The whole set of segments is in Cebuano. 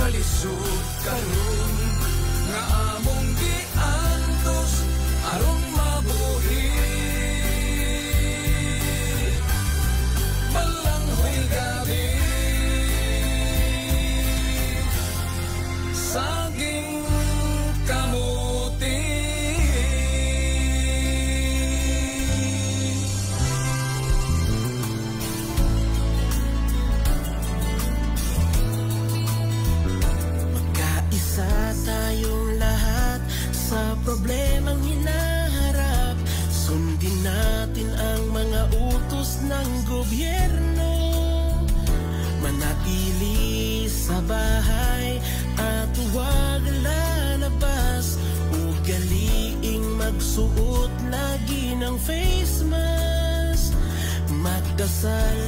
Kalisod karon nga among giantos aron mabuhi. Balanghoy gabi, saging kamuti. Magkaisa tayong lahat sa problemang hinaharap. Sundin natin ang mga utos ng gobyerno. Manatili sa bahay at huwag lalabas. Ugaliing magsuot lagi ng face mask. Magdasal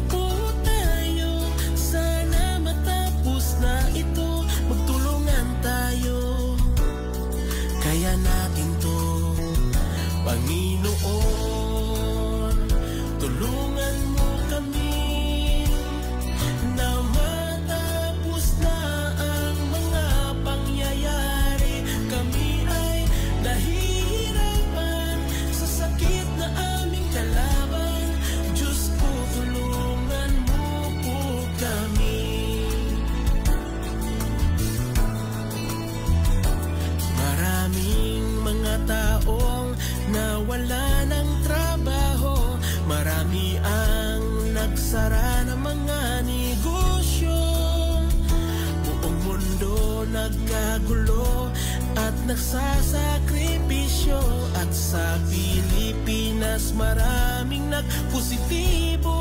po tayo, sana matapos na ito. Magtulungan tayo, kaya natin to. Panginoon, tulungan mo kami na matapos na ang mga pangyayari. Kami ay nahihirapan sa sakit na aming kalaban. Diyos ko, tulungan mo po kami. Maraming mga taong nawala ng trabaho. Marami ang nagsara ng mga negosyo. Buong mundo nagkagulo at nagsasakripisyo. At sa Pilipinas maraming nagpositibo.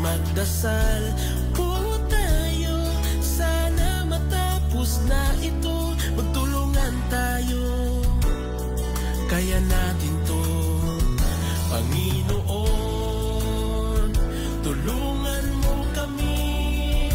Magdasal po tayo, sana matapos na ito. Magtulungan tayo, kaya natin to. Panginoon, tulungan mo kami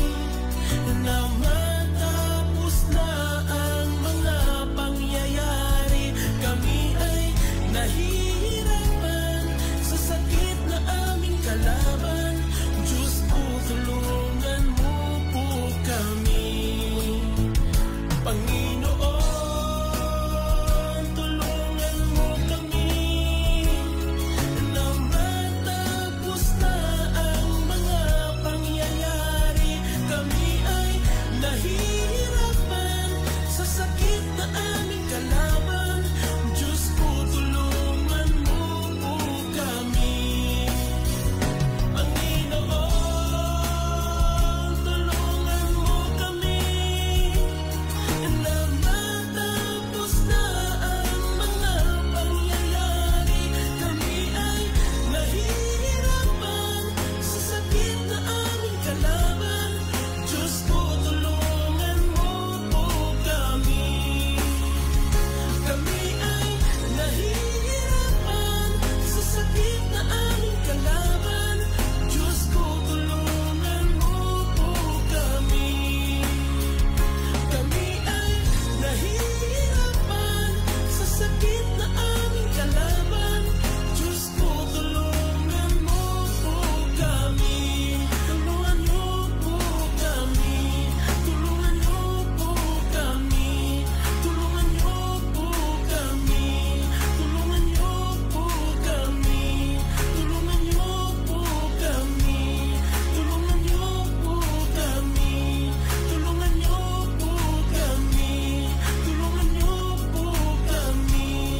na matapos na ang mga pangyayari. Kami ay nahihirapan sa sakit na aming kalaban. Diyos ko, tulungan mo po kami. Panginoon, tulungan mo kami na matapos na ang mga pangyayari. Kami ay nahihirapan sa sakit na aming kalaban. Diyos ko, tulungan mo po kami. Panginoon, tulungan mo kami na matapos na ang mga pangyayari. Kami ay nahihirapan sa sakit na aming kalaban. Diyos ko, tulungan mo po kami. Kami ay nahihirapan sa sakit na aming kalaban. Diyos ko, tulungan mo po kami. Kami ay nahihirapan sa sakit na aming kalaban. Diyos ko, tulungan mo po kami. Tulungan niyo po kami. Tulungan niyo po kami. Tulungan niyo po kami. Tulungan niyo po kami. Tulungan niyo po kami. Tulungan niyo po kami. Tulungan niyo po kami. Tulungan niyo po kami.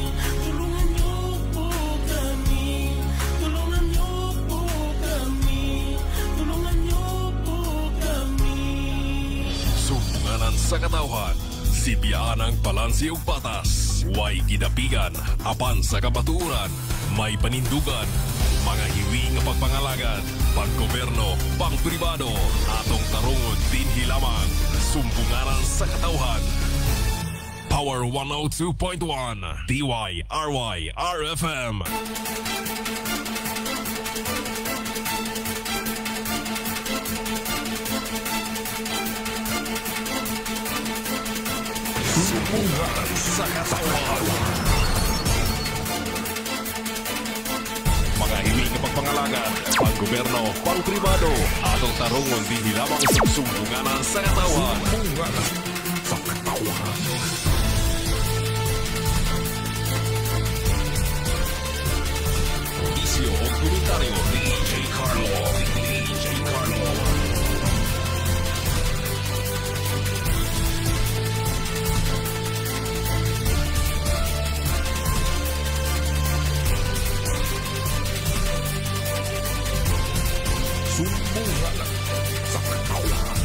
Tulungan niyo po kami. Tulungan niyo po kami. Tulungan niyo po kami. Sumbunganan sa katawhan, sibiyaan ang balanse ug patas. Way gidapigan, apan sa kamatuoran, may panindugan, mga hiwi nga pagpangalagad, panggoberno, pangpribado, atong tarungon dinhi lamang. Sumbunganan sa katawhan. Power 102.1 DYRY RFM. Sumbunganan sa katawhan. Mga hiwi nga pagpangalagad, panggoberno, Panggobyerno, pangpribado, atong tarungon dinhi lamang sa Sumbunganan sa Katawhan. Sumbunganan sa Katawhan. Isyo o komentaryo, DJ Carlo. DJ Carlo. Sumbunganan sa Katawhan.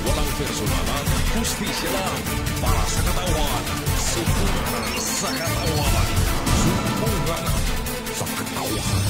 Walang personalan, hustisya lang para sa katawan. Sumbunganan sa Katawhan. Sumbunganan sa Katawhan.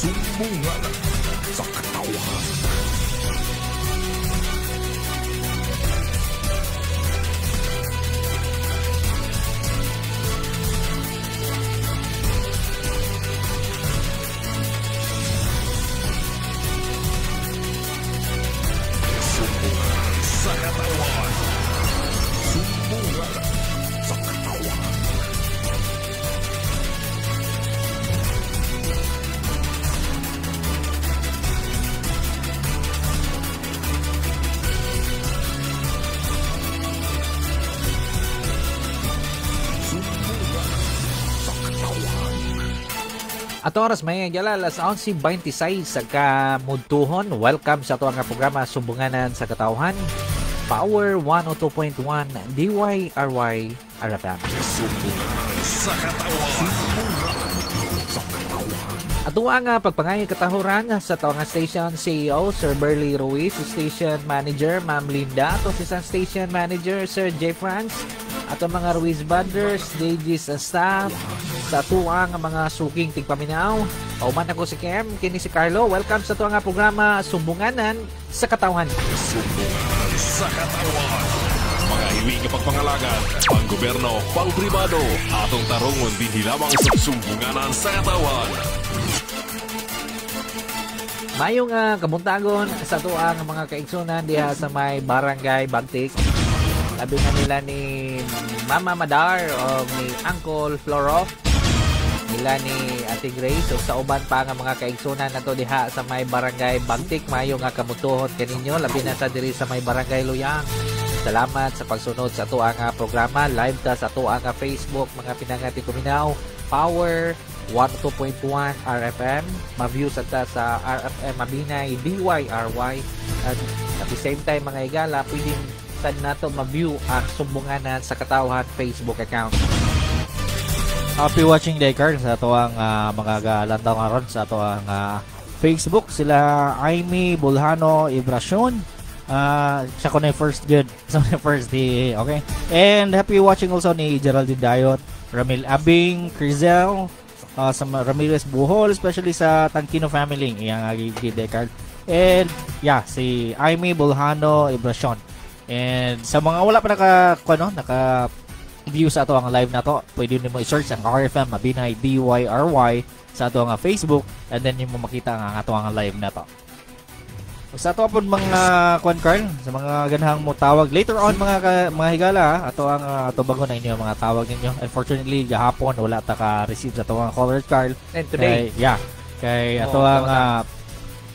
Sumbunganan sa Katawhan. Sumbunganan sa Katawhan. Sumbunganan sa Katawhan. Sumbunganan sa Katawhan. At oras may gala alas 11:26 sa kamudtuhon. Welcome sa ato nga programa Sumbunganan sa Katawhan. Power 102.1 DYRY RFM. Sumbunganan sa Katawhan. Sa Katawhan. Ato ang pagpangayo katahuran sa ato nga station CEO Sir Burley Ruiz, station manager Ma'am Linda, ato si station manager Sir J. Franz, ato mga Ruiz Brothers, DJs and staff, sa ato ang mga suking tigpaminaw. Pauman ako si Kem, kini si Carlo. Welcome sa ato nga programa Sumbunganan sa Katawhan. Sumbunganan sa Katawhan. Mga hiwi nga pagpangalagan, panggobyerno, pangpribado, atong tarungon dinhi lamang sa Sumbunganan sa Katawhan. Mayo nga kabuntagon sa ato ang mga kaigsunan diha sa may Barangay Bagtik. Labi na nila ni Mama Madar o ni Uncle Floro, nila ni Ate Grace o sa uban pa nga mga kaigsunan nato diha sa may Barangay Bagtik. Mayo nga kamutuhon kaninyo, labi na sa diri sa may Barangay Luyang. Salamat sa pagsunod sa ato ang programa. Live ta sa ato ang Facebook, mga pinangati kuminaw, Power 102.1 RFM. Ma-view sa ta sa RFM Mabinay DYRY. At the same time mga igala, pwede sad nato ma-view ang Sumbunganan sa Katawhan Facebook account. Happy watching day, Carl, sa ato ang mga galantaw ngaron sa ato ang Facebook. Sila Amy Bulhano Ibrasyon. Siya ko na yung first good. So, na first day, okay? And happy watching also ni Geraldine Dayot, Ramil Abing, Crizel, sa Ramirez Buhol, especially sa Tangkino family. Iyang agi day, Carl. And yeah, si Amy Bulhano Ibrasyon. And sa mga wala pa naka view sa ato ang live na to, pwede nimo i-search ang RFM Mabinay DYRY sa ato ang Facebook, and then nimo makita ang ato ang live na to. Sa ato pud mga kwan, Carl, sa mga ganahang mo tawag later on mga higala, ato ang tubagon na inyo mga tawag ninyo. Unfortunately, gahapon wala ta ka receive sa ato ang caller, Carl. And today, kay, yeah, kay ato ang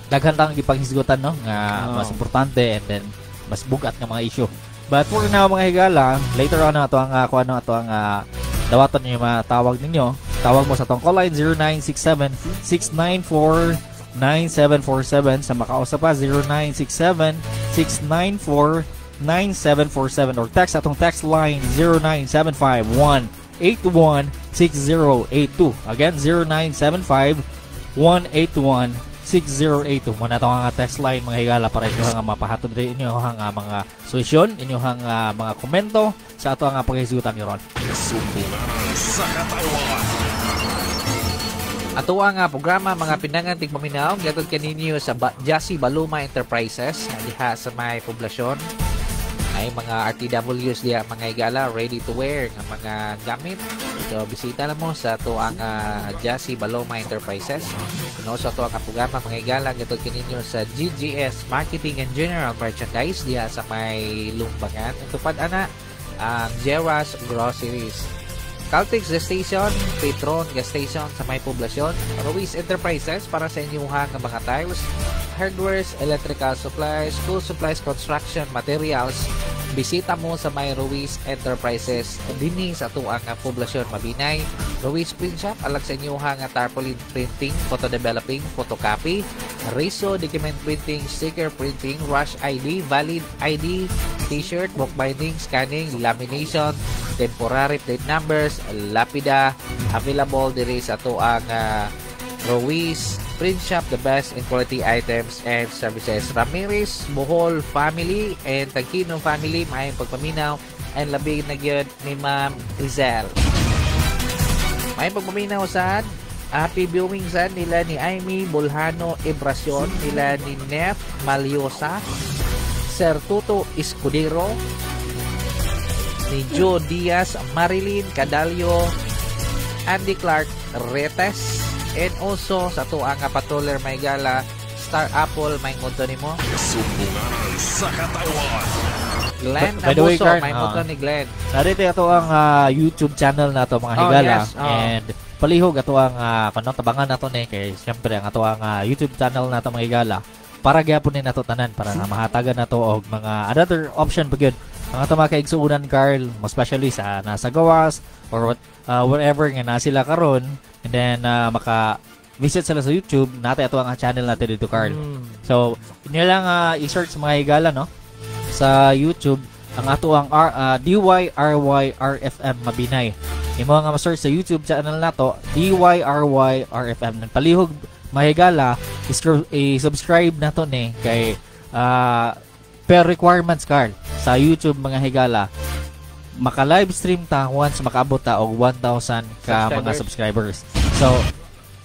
daghan tang gipanghisgutan, no, nga mas importante and then mas bugat nga mga issue. But for now mga higala, later on ato ang kuano ato ang dawaton niyo mga tawag ninyo. Tawag mo sa atong call line 0967-694-9747, sa makausap pa 0967-694-9747, or text atong text line 0975-181-6082. Again, 0975-181-6082. Muna itong nga text line mga higala para inyo nga mapahatod rin inyo ang mga solusyon, inyo ang mga komento sa ato ang paghisgutan ron. Sumbunganan sa Katawhan. Ato ang programa mga pinangan tigpaminaw gihatod kaninyo sa Jassy Baluma Enterprises nga diha sa may poblasyon. Ay mga RTWs diya mga higala, ready to wear nga mga gamit. So bisita na mo sa tuang Jassy Baloma Enterprises. No, sa tuang programa mga higala gatod kininyo sa GGS Marketing and General Merchandise diya sa may Lumbangan. Tupad ana ang Jeras Groceries. Caltex Gas Station, Petron Gas Station sa may poblasyon, Ruiz Enterprises para sa inyong nga mga tiles, hardwares, electrical supplies, school supplies, construction materials. Bisita mo sa may Ruiz Enterprises dinhi sa atuang poblasyon Mabinay. Ruiz Print Shop alag sa inyong nga tarpaulin printing, photo developing, photocopy, Riso document printing, sticker printing, rush ID, valid ID, t-shirt, bookbinding, scanning, lamination, temporary plate numbers, lapida, available diri sa atuang Ruiz Print Shop, the best in quality items and services. Ramirez, Bohol family and Tagkino family, maayong pagpaminaw and labi na gyud ni Ma'am Rizal. Maayong pagpaminaw sad. Happy viewing sad nila ni Amy Bolhano Ebracion, nila ni Nef Maliosa, Sir Tuto Escudero, ni Joe Diaz, Marilyn Cadalio, Andy Clark Retes, and also sa tuang nga patroller may gala Star Apple may ngunto nimo. Sumbunganan sa Katawan. Glenn By the way, Abuso, Carl, may ngunto ni Glenn. Narito ato ang YouTube channel nato mga higala. Oh, yes. And palihog ato ang tabangan nato ni kay siyempre ang ato ang YouTube channel nato mga higala para gyapon ni nato tanan para nga mahatagan nato og mga another option pa gyud ang ato mga kaigsuonan, Carl, most especially sa nasa gawas or what, wherever nga na sila karon, and then maka visit sila sa YouTube natin ato ang channel natin dito, Carl. So inyo lang i-search mga higala no sa YouTube ang ato ang DYRYRFM Mabinay. Imo nga ma-search sa YouTube channel nato DYRYRFM. Nang palihog mahigala i-subscribe nato ni kay per requirements, Carl, sa YouTube mga higala maka live stream ta once makaabot ta og 1,000 ka mga subscribers. So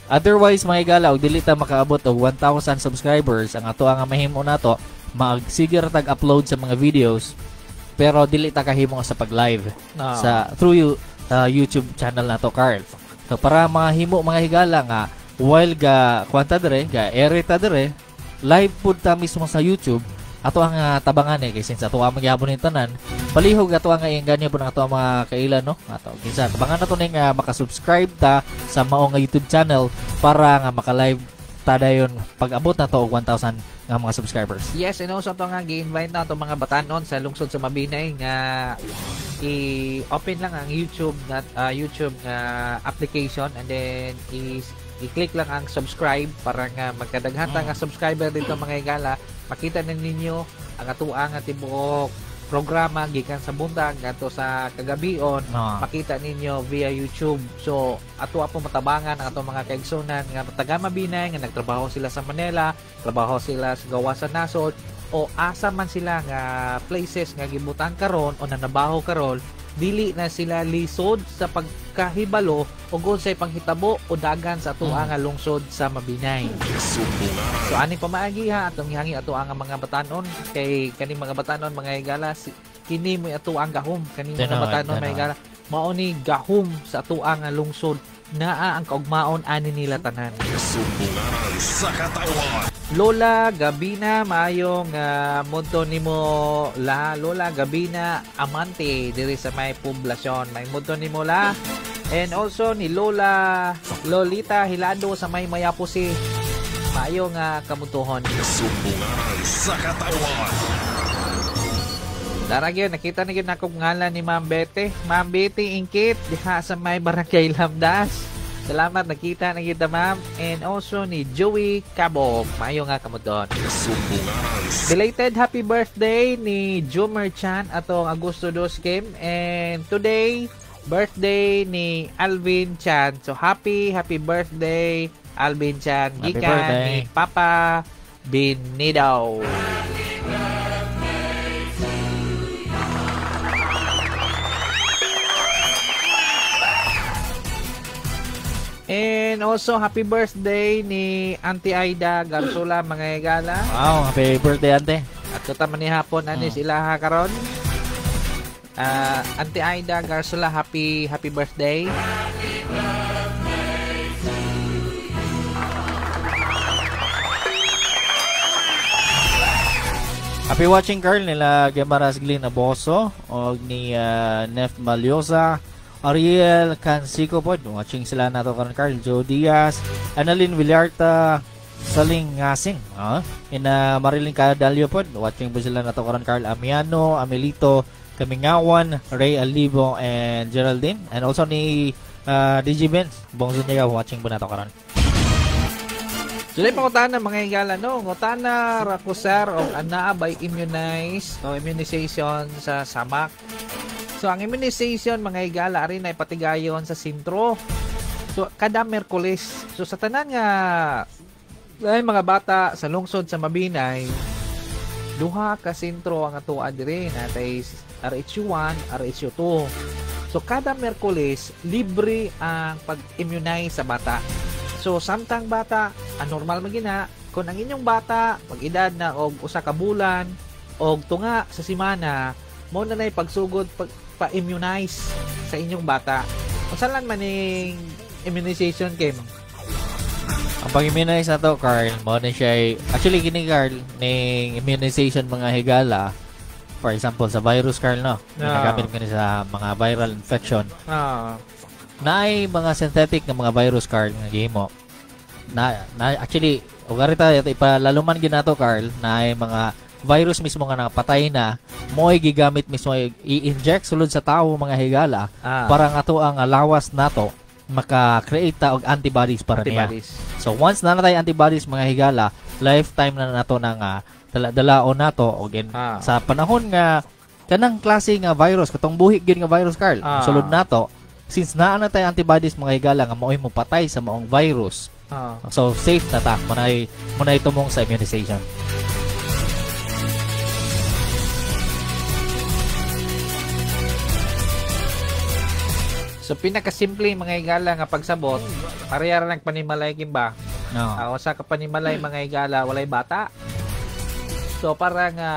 otherwise mga higala og dili ta makaabot og 1,000 subscribers, ang ato ang mahimo nato magsige ra tag upload sa mga videos pero dili ta kahimo sa pag-live sa through YouTube channel nato, Carl. So para mahimo mga higala nga while ga kwanta dire ga ere ta dire live pud ta mismo sa YouTube ato ang tabangan kay since ato ang magyapon ni tanan palihog ato ang iengganyo pud ang ato ang mga kaila no ato kinsa tabangan nato ning maka-subscribe ta sa mao nga YouTube channel para nga maka-live ta dayon pag-abot nato og 1,000 nga mga subscribers. Yes, and also ato nga gi-invite na atong mga batanon sa lungsod sa Mabinay nga i-open lang ang YouTube na YouTube nga application and then i-click lang ang subscribe para nga magkadaghan ta nga subscriber dito mga higala, makita na ninyo ang atoang nga tibuok programa gikan sa buntag ngadto sa kagabion. Makita ninyo via YouTube. So ato po matabangan ang atong mga kaigsunan nga taga Mabinay nga nagtrabaho sila sa Manila, trabaho sila sa gawasan nasod o asa man sila nga places nga gibutang karon o nanabaho karon, dili na sila lisod sa pagkahibalo o unsay panghitabo o dagan sa atoa nga lungsod sa Mabinay. So ani pamaagi ha atong gihangi ato ang mga batanon kay kaning mga batanon mga higala kini mo'y ato ang gahom kaning mga batanon mga higala mao ni gahom sa atoa nga lungsod naa ang kaugmaon ani nila tanan. Sumbunganan sa Katawan. Lola Gabina maayong mudto nimo la Lola Gabina Amante diri sa may poblasyon. May mudto nimo la. And also ni Lola Lolita Hilado sa may Mayapusi. Maayong kamutuhon. Sumbunganan sa Katawan. Dara gyud nakita na gyud nako ngalan ni Ma'am Betty. Ma'am Betty Ingkit diha sa may Barangay Lamdas. Salamat nakita na kita ma'am. And also ni Joey Cabog. Maayo nga kamudon. Belated happy birthday ni Jumer Chan atong Agosto 2 Kim. And today birthday ni Alvin Chan. So happy birthday Alvin Chan. Happy gikan birthday ni Papa Binidaw. And also, happy birthday ni Auntie Aida Garzola, mga higala. Wow, happy birthday, Ante. At ito man ni hapon, anis ilaha karon. Auntie Aida Garzola, happy happy birthday. Happy watching, Carl, nila Gemaras Glenn Aboso og ni Nef Maliosa, Ariel Cansico pod. Watching sila nato karon, Carl. Joe Diaz, Annalyn Villarta, Saling Ngasing, ina Marilyn Cadalio pod. Watching po sila nato karon, Carl. Amiano, Amelito Kamingawan, Ray Alibo and Geraldine, and also ni DJ Benz Bong Zuniga, watching po nato karon. So, dahil pangutana mga higala, no? Ngutana ra ko sir og anaa bay immunize o immunization sa samak. So, ang immunization mga higala ari na ipatigayon sa sentro. So, kada Miyerkules. So, sa tanan nga ay mga bata sa lungsod sa Mabinay, duha ka sentro ang atoa diri, natay RHU1, RHU2. So, kada Miyerkules libre ang pag-immunize sa bata. So, samtang bata, anormal magina, kung ang inyong bata, mag-edad na og usa ka bulan, og tunga sa simana, mo na na'y pagsugod pa-immunize sa inyong bata. Unsa lang maning immunization, Kim? Ang pag-immunize na to, Carl, mo na siya, actually, kini, Carl, ning immunization mga higala, for example, sa virus, Carl, no? Ginagamit kini sa mga viral infection. Naay mga synthetic nga mga virus, Carl, nga gihimo. Na actually, ugarita ipalaluman ginato, Carl, naay mga virus mismo nga napatay na, mo'y gigamit mismo i-inject sulod sa tawo mga higala para nga to ang lawas nato maka-create ta og antibodies para niya. So once na natay antibodies mga higala, lifetime na nato na nga dalaon nato og sa panahon nga kanang klase nga virus, katong buhi gyud nga virus, Carl, sulod nato, since naa na tay antibodies mga higala nga maoy mopatay sa maong virus. So safe na ta, munay tumong sa immunization. So pinakasimple mga higala nga pagsabot, pareha ra nang panimalay kimba. No. Sa kapanimalay mga higala walay bata. So para nga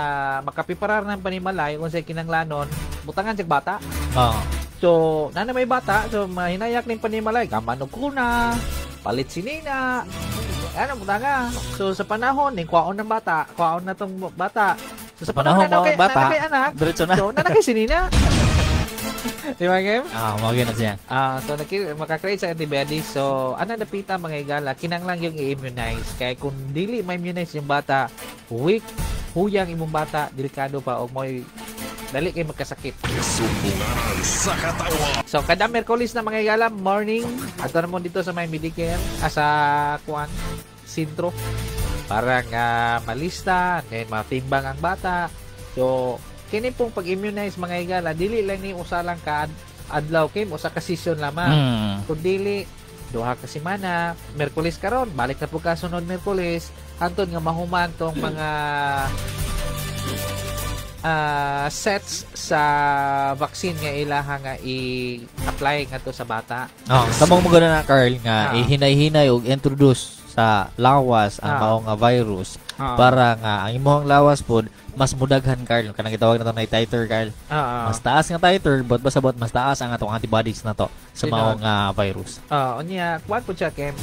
makapiparar ng panimalay kung sa kinanglanon, butangan sa bata. So nana may bata, so mahinayak ning panimalay, gamanog ko na, palit sinina. Ano butanga. So sa panahon ning kwaon ng bata, kwaon na tong bata. So sa panahon na kay bata, na kay anak, diretso na. So nana kay sinina. Di ba, Kim? Mao gyud na siya. So maka-create sa antibodies. So ana napita mga higala, kinanglan yung i-immunize. Kay kung dili ma-immunize yung bata, weak, huyang imong bata, delikado pa og moy dali kay magkasakit. Sumbunganan sa katawan. So kada Miyerkules na mga higala, morning, adto na mo dito sa may Medicare, sa kuan sentro para nga malista, then matimbang ang bata. So kini pong pag-immunize mga higala, dili lang ni usa lang ka adlaw, Kim, usa ka session lamang. Kung dili duha ka semana, Miyerkules karon, balik na po ka sunod Miyerkules, hantod nga mahuman tong mga sets sa vaccine nga ilaha nga i-apply ngadto sa bata. Samong mo gana na, Carl, nga ihinay-hinay og introduce sa lawas ang mao nga virus para nga ang imong lawas pod mas mudaghan, Carl, kanang gitawag nato na titer, Carl. Mas taas nga titer, but basta but mas taas ang atong antibodies nato sa mao nga virus. Unya kuan po siya, Kim.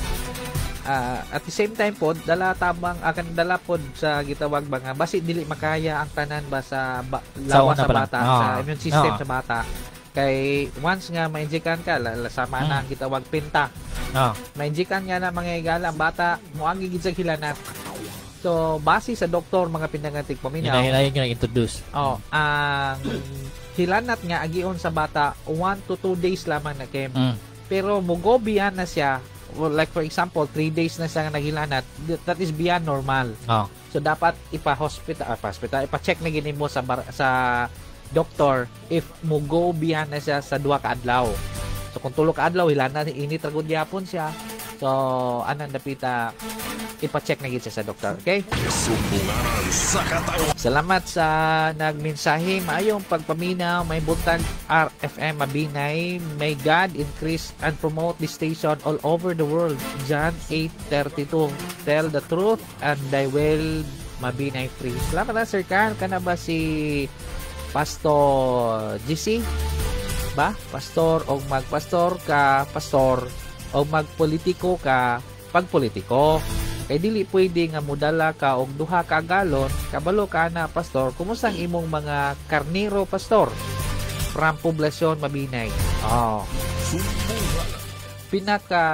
At the same time pod dala tamang akan dala pod sa gitawag ba nga basi dili makaya ang tanan ba sa lawas sa bata, sa immune system sa bata. Kay once nga ma-injectan ka, sama na ang gitawag pinta. Ma-injectan nga na mga higala ang bata, moagi gid sa hilanat. So base sa doktor mga pinangatig paminaw, hinahinay nga introduce. Ang hilanat nga agion sa bata 1 to 2 days lamang na, Kim. Pero mugo beyond na siya. Well, like for example, 3 days na siya naghilanat, that is beyond normal. So dapat ipa-hospital, ipa-check na gini mo sa doktor if mo go beyond na siya sa 2 ka adlaw. So kung 3 ka adlaw hilanat, init ra gud gyapon siya. So anang dapita ipa-check na gid siya sa doktor, okay? Sumbunganan sa katawan. Salamat sa nagmensahe. Maayong pagpaminaw, may buntag RFM Mabinay. May God increase and promote this station all over the world. John 8:32. Tell the truth and thy will Mabinay free. Salamat na, Sir Carl. Kana ba si Pastor GC ba? Pastor og magpastor ka, pastor og magpolitiko ka, pagpolitiko. Kay dili pwede nga modala ka og duha ka galon, kabalo ka na pastor, kumusta ang imong mga karniro pastor? From Poblacion Mabinay. Oh. Pinaka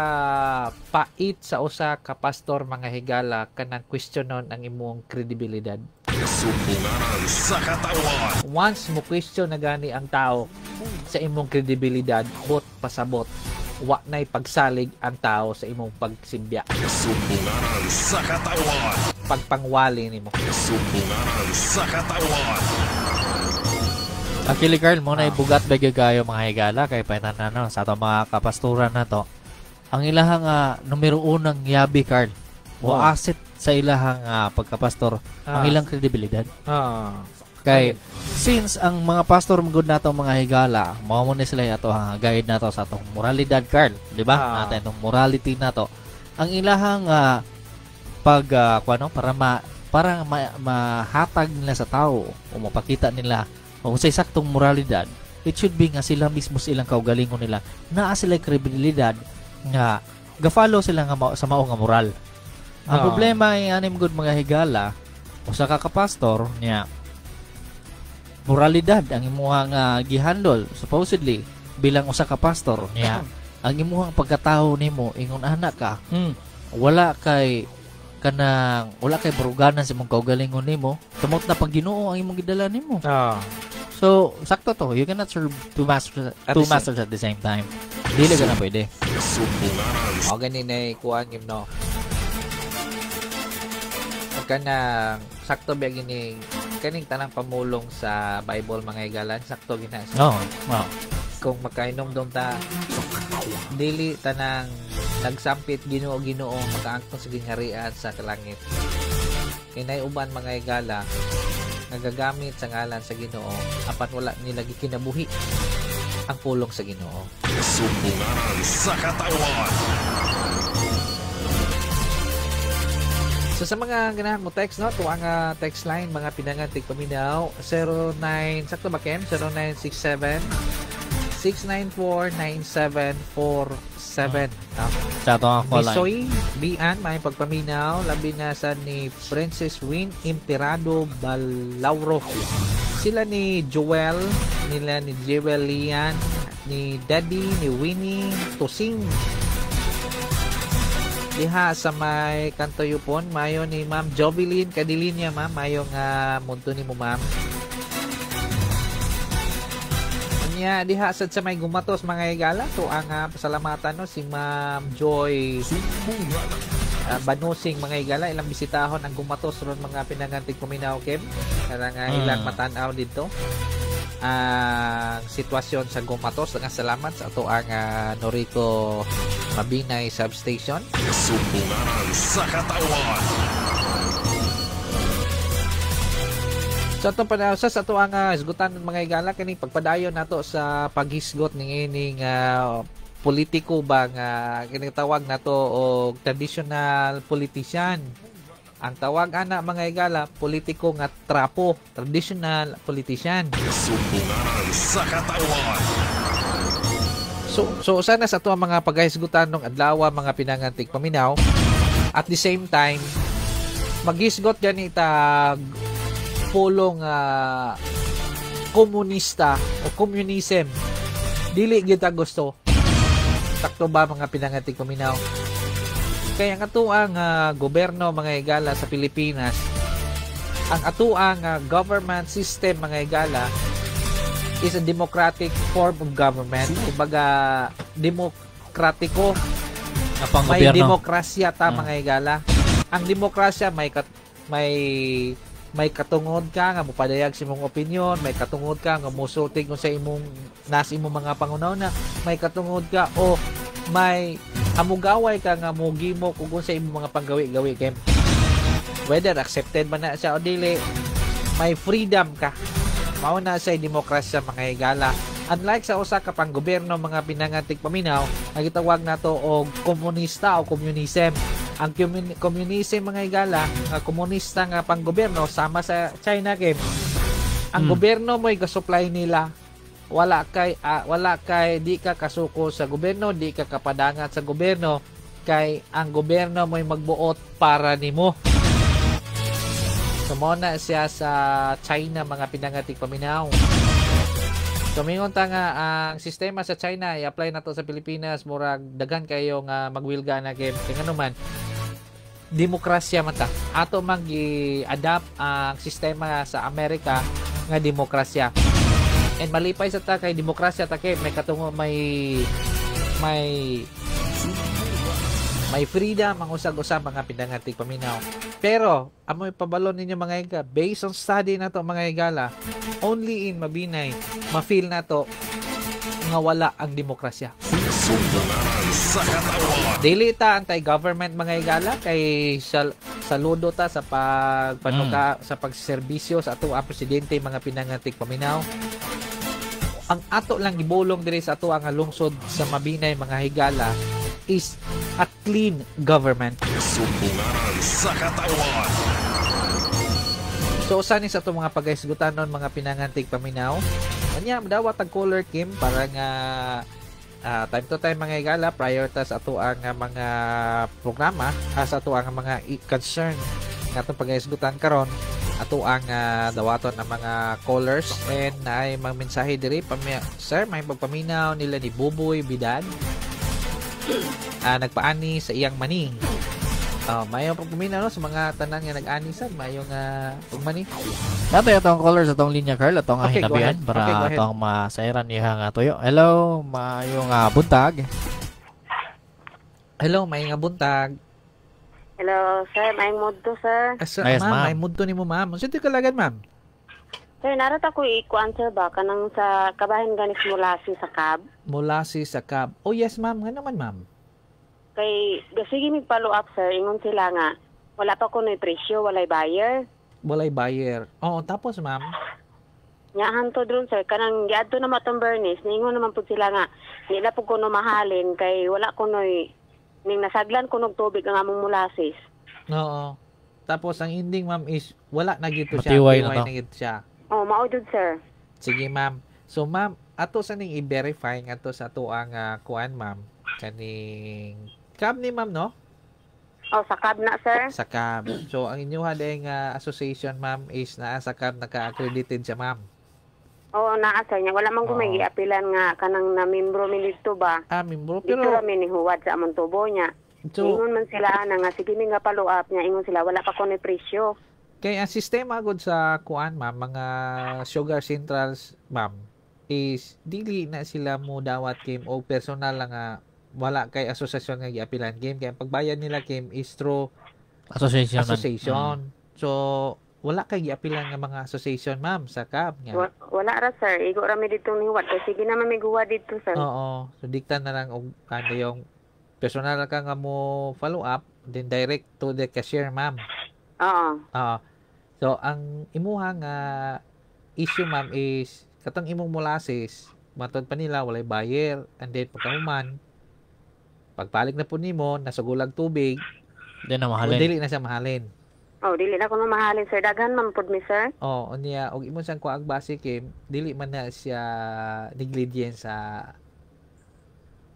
pait sa usa ka pastor mga higala kanang questionon ang imong kredibilidad. Sumbunganan sa katawan. Once mo question na gani ang tao sa imong kredibilidad, hot pasabot, wa na'y pagsalig ang tao sa imong pagsimbya. Sumbunganan sa katawan. Pagpangwali nimo. Sumbunganan sa katawan. Actually, Carl, mo na ibugat ba kayo mga higala kay painanano sa atong mga kapasturan na to. Ang ilahang numero unang yabi, Carl, o asset sa ilahang pagkapastor, ang ilang kredibilidad. Kay since ang mga pastor magud nato mga higala, mao mo ni sila ato ang guide nato sa atong moralidad, Carl, di ba? Nato itong morality nato. Ang ilahang pag kuano para mahatag nila sa tao o mapakita nila o sa saktong moralidad, it should be nga sila mismo sa ilang kaugalingon nila naa sila kredibilidad nga ga-follow sila nga sa mao nga moral. Ang problema ay anim gud mga higala usa ka kapastor niya moralidad ang imuhang gihandle supposedly bilang usa ka pastor niya ang imuhang pagkatao nimo ingon anak ka wala kay kanang wala kay baruganan sa imong kaugalingon nimo tumot na pag Ginoo ang imong gidala nimo. So sakto to, you cannot serve two masters at the same time. Dili ka na pwede. O gani na kuan yun no. Kanang sakto ba gini kaning tanang pamulong sa Bible mga higalan sakto gina. Kung makainom dong ta dili tanang nagsampit Ginoo Ginoo makaangkon sa gingharian sa kalangit. Kinay uban mga higala nagagamit sa ngalan sa Ginoo apan wala nila gikinabuhi ang pulong sa Ginoo. Sumbunganan sa katawan. So sa mga ganahan mo text no, tuwa nga text line mga pinangan tigpaminaw 09 sakto ba Kem? 0967 694 9747. Sa ato ang call line. Misoy Bian may pagpaminaw labi na sa ni Princess Win Imperado Balauro. Sila ni Joel, nila ni Jewel Lian, ni Daddy, ni Winnie Tosing. Diha sa may kanto yupon, mayo ni Ma'am Jovelyn Cadilinia, ma'am. Mayo nga munto ni mo, ma'am. Unya, diha sad sa may gumatos mga higala, to ang pasalamatan no, si Ma'am Joy Banusing mga higala, ilang bisitahon ang gumatos ron mga pinangantig kuminaw, Kim. Kaya nga ilang matanaw dito ang sitwasyon sa Gumatos. Daghang salamat sa ato ang Noriko Mabinay Substation. Sumbunganan sa katawan. Sa atong panahon sa ato ang hisgutan mga higala kini pagpadayon nato sa paghisgot ning ining politiko ba nga kinatawag nato og traditional politician. Ang tawag ana mga higala, politiko nga trapo, traditional politician. Sumbunganan sa katawan. So sana sa ato ang mga paghisgutan ng adlaw mga pinangantig paminaw. At the same time, maghisgot gani tag pulong komunista o communism. Dili gyud ta gusto. Sakto ba mga pinangantig paminaw? Kaya ang atuang gobyerno mga higala sa Pilipinas, ang atuang government system mga higala is a democratic form of government. Kumbaga demokratiko. May demokrasya ta mga higala. Ang demokrasya may katungod ka nga mopadayag sa imong opinion, may katungod ka nga mosulti kung sa imong nas imong mga pangunauna, may katungod ka o may amugaway ka nga mogimo kung sa imong mga panggawi-gawi kem. Whether accepted man na siya o dili, may freedom ka. Mao na sa demokrasya mga higala. Unlike sa usa ka panggobyerno mga pinangantig paminaw, ang gitawag nato og komunista o communism. Ang communism mga higala, nga komunista nga panggobyerno sama sa China kem. Ang gobyerno mo'y ga-supply nila. Wala kay di ka kasuko sa gobyerno, di ka kapadangat sa gobyerno kay ang gobyerno mo'y magbuot para nimo. So mao na siya sa China, mga pinangan tigpaminaw. So mingon ta nga ang sistema sa China i-apply na to sa Pilipinas, murag daghan kayo nga magwilga na game kay ngano man demokrasya man ta. Ato man gi-adapt ang sistema sa Amerika nga demokrasya. And malipay sa ta kay demokrasya ta kay may katungo, may freedom ang usag-usa, mga pinangan tigpaminaw. Pero amoy pabalo ninyo, mga higa, based on study na to, mga higala, only in Mabinay ma-feel na to nga wala ang demokrasya. Sumbunganan sa katawan. Dili ta anti-government, mga higala, kay saludo ta sa pagpanuka sa pagserbisyo sa ato ang presidente, mga pinangan tigpaminaw. Ang ato lang gibulong diri sa ato ang lungsod sa Mabinay, mga higala, is a clean government. Sumbunganan sa katawan. So usa ni sa ato mga paghisgutanon, mga pinangan tigpaminaw. Anya dawat tag caller, Kim, para nga time to time, mga higala, prior ta sa ato ang mga programa, sa ato ang mga concern nga atong paghisgutan karon, ato ang dawaton ang mga callers. And naay mga mensahe diri. Sir, may pagpaminaw nila ni Buboy Bidad, nagpaani sa iyang mani. Oh, maayong pagpaminaw, no, sa mga tanan nga nag-ani sad, maayong pagmani. Natay atong caller sa atong linya, Carl, atong Okay, go hinabihan ahead. para Okay, go ahead. atong masairan niya nga tuyo. Hello, maayong buntag. Hello, maayong buntag. Hello, sir. May mudto, sir. Sir, Yes, ma'am, ma'am. may mudto nimo, ma'am. Unsa ti kalagan, ma'am? Sir, narot ako i-kuan, sir, ba? Kanang sa kabahin ganis molasses sa CAB. Molasses sa CAB. Oh, yes, ma'am. Nga naman, ma'am? Kay, sige mig follow up, sir. Ingon sila nga, wala pa kuno'y presyo, walay buyer. Walay buyer. Oo, tapos, ma'am? Nya hanto dron, sir, kanang giadto na matong Bernice, ningon naman pud sila nga, nila pud kuno mahalin kay wala kuno'y ning nasaglan kunog tubig ang among molasses. Oo. Tapos, ang ending, ma'am, is wala na gito siya. Matiway na Tiway to. na gito siya. Oh, mao jud, sir. Sige, ma'am. So, ma'am, ato sa ning i-verify nga to sa ato ang kuan, ma'am. Kaning CAB ni ma'am, no? Oh, sa CAB na, sir. Sa CAB. So, ang inyong dayong association, ma'am, is naa sa CAB, naka-accredited siya, ma'am. Oo, naa, sir. Nya wala man ko may giapilan nga kanang na membro mi didto ba. Ah, membro. Dito Pero, ra mi ni huwad sa among tubo niya. So, ingon man sila ana nga sige mi nga follow up niya, ingon sila wala pa kuno'y presyo. Kay ang sistema gud sa kuan, ma'am, mga sugar centrals, ma'am, is dili na sila mo dawat, Kim, o personal lang nga wala kay asosasyon nga giapilan, Kim, kay ang pagbayad nila, Kim, is through Association man. Association. So wala kay giapilan nga mga association, ma'am, sa CAB nga? Wala ra, sir, igo ra mi didto ni huwad kay sige naman mi guwa didto, sir. Oo. So dikta na lang og ano yung personal ka nga mo follow up, then direct to the cashier, ma'am. Oo. Oo. So ang imuha nga issue, ma'am, is katong imong molasses, matod pa nila walay buyer, and then pagkahuman pagpalik na po nimo nasugulag tubig. Di na o mahalin. dili na siya mahalin. Oh, dili na kuno mahalin, sir, daghan man pud mi, sir. Oh, unya og imo siyang kuag base, Kim, dili man na siya negligent sa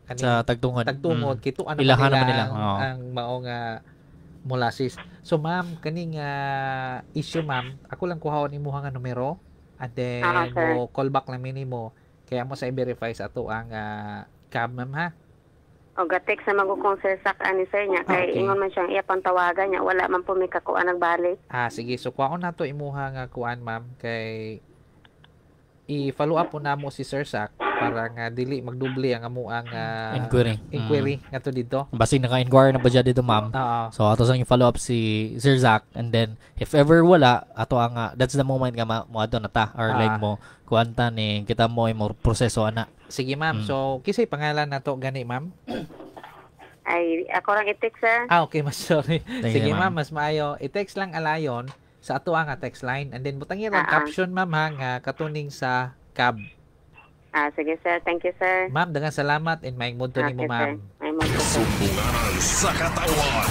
kaning Sa tagtungod. Tagtungod kito ano Ilahan nila naman nila, ang, oo. ang mao nga molasses. So ma'am, kaning issue, ma'am, ako lang kuhaon imuha nga numero and then Ah, sir. mo call back lang nimo kaya mo sa i-verify sa ato ang CAB, ma'am, ha. O ga-text na magukong sir sak ani sir niya kay ingon man siyang iya pantawagan niya wala man po mi kakuan nagbalik. Ah, sige. So kuhaon nato imuha nga kuan, ma'am, kay i-follow up po namo si Sir Sak para nga dili magdoble ang amuang Inquiry. Inquiry ngadto dito. Basig naka-inquire na ba dyan dito, ma'am? Oo. So ato sang i-follow up si Sir Zach and then if ever wala ato ang that's the moment nga moadto na ta or like mo kuanta ni kita mo mo proseso ana. Sige, ma'am. So kisay pangalan nato gani, ma'am? Ay, ako lang i-text, sir. Ah, okay, mas sorry. Thank Sige, you, ma'am, ma'am. mas maayo. I-text lang alayon sa ato ang text line and then butangin lang caption, ma'am, ha, nga katuning sa CAB. Ah, sige, sir. Thank you, sir. Ma'am, daghang salamat and maayong mudto nimo, Okay, sir. ma'am. May mudto, sir. Sumbunganan sa katawan.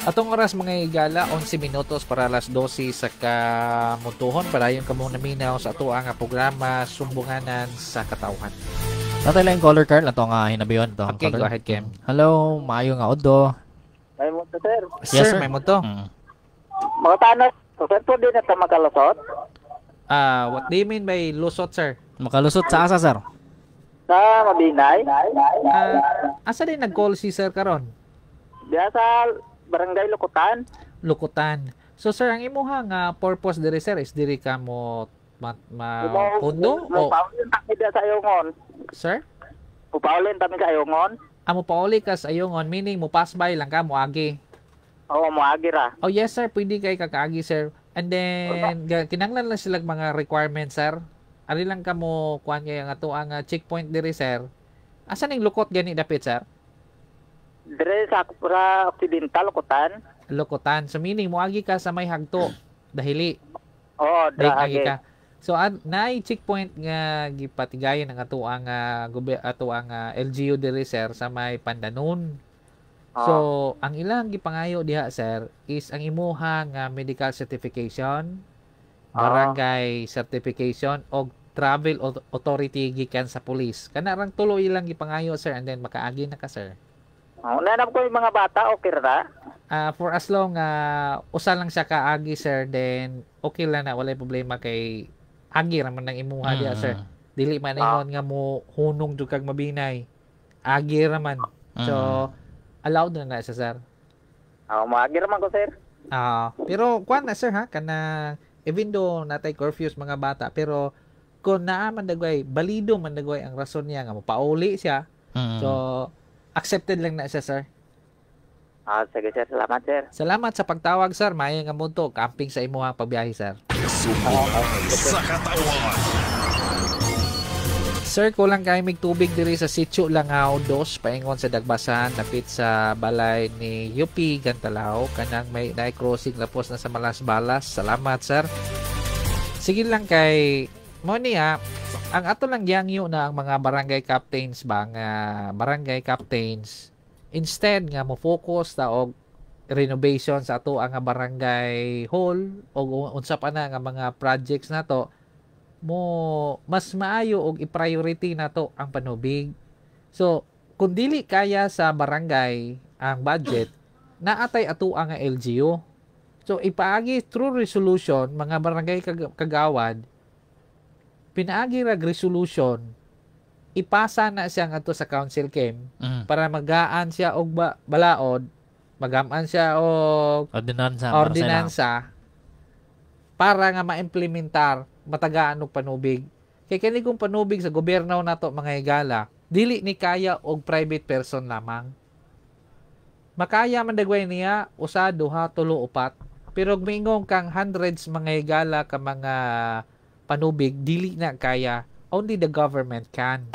Atong oras, mga higala, 11 minutos para alas 12 sa kamutuhon. Padayon kamo naminaw sa ato ang programa Sumbunganan sa Katawhan. Natay lang caller, Carl, ato nga hinabiyon to. Okay, go ahead, Kim. Hello, maayo nga udto. May mo sir. Yes, Sir, sir. may muto. Mga tanong, sir, pwede na ta makalusot? What do you mean by lusot, sir? Makalusot sa asa, sir? Sa Mabinay? Asa din nag-call si sir karon? Diya sa Barangay Lukutan. Lukutan. So sir, ang imuha nga purpose diri, sir, is diri ka mo ma, ma pundo o Mupaulin kami diya sa Ayungon. Sir? Mupaulin kami sa Ayungon. Amo pauli ka sa Ayungon, meaning mo pass by lang ka, mo agi. Oo, moagi ra. Oh yes sir, pwede kay kakaagi, sir. And then kinahanglan lang sila mga requirements, sir. Ari lang ka mo kuan kay ang ato ang checkpoint diri, sir. Asa ning Lukot gani dapit, sir? Dire sa sa Occidental, Lukutan. Lokotan. So meaning moagi ka sa may hagto dahili. Oo, Dahil agi agi. ka. So naay checkpoint nga gipatigayon ang ato ang ato ang LGU diri, sir, sa may Pandanon. So ang ilang gipangayo diha, sir, is ang imuha nga medical certification, barangay certification og travel authority gikan sa police. Kana rang tulo ilang gipangayo, sir, and then makaagi na ka, sir. Oh, nanap ko yung mga bata, okay ra? For as long usa lang siya kaagi, sir, then okay lang na, walay problema kay agi ra man ang imuha diha, sir. Dili man ingon nga mo hunong jud kag mabinay. Agi ra man. So allowed na na siya, sir. Oo, moagi ra man ko, sir. Pero kuan na, sir, ha, kana even though natay curfews mga bata, pero kung naa man dagway balido man dagway ang rason niya nga mopauli siya. So accepted lang na siya, sir. Sige sir, salamat sir. Salamat sa pagtawag, sir. Maayo nga munto, camping sa imuhang pagbiyahe, sir. Sumbunganan sa Katawhan. Sir, kulang kay mig tubig diri sa Sitio Langaw 2 paingon sa Dagbasan dapit sa balay ni UP Gantalao kanang may naay crossing lapos na sa Malasbalas. Salamat, sir. Sige lang kay mo niya ang ato lang giyangyo na ang mga barangay captains ba nga barangay captains instead nga mo focus ta og renovation sa ato ang barangay hall o unsa pa na nga mga projects nato, mo mas maayo og i-priority nato ang panubig. So, kung dili kaya sa barangay ang budget, naatay ato ang LGU. So, ipaagi through resolution mga barangay kagawad, pinaagi rag resolution, ipasa na siya ngadto sa council came para magaan siya og balaod, magamaan siya og ordinansa, ordinansa para nga maimplementar matagaan og panubig. Kay kani kung panubig sa gobyerno nato, mga higala, dili ni kaya og private person lamang. Makaya man dagway niya usa, duha, tulo, upat. Pero miingong kang hundreds, mga higala, ka mga panubig, dili na kaya. Only the government can.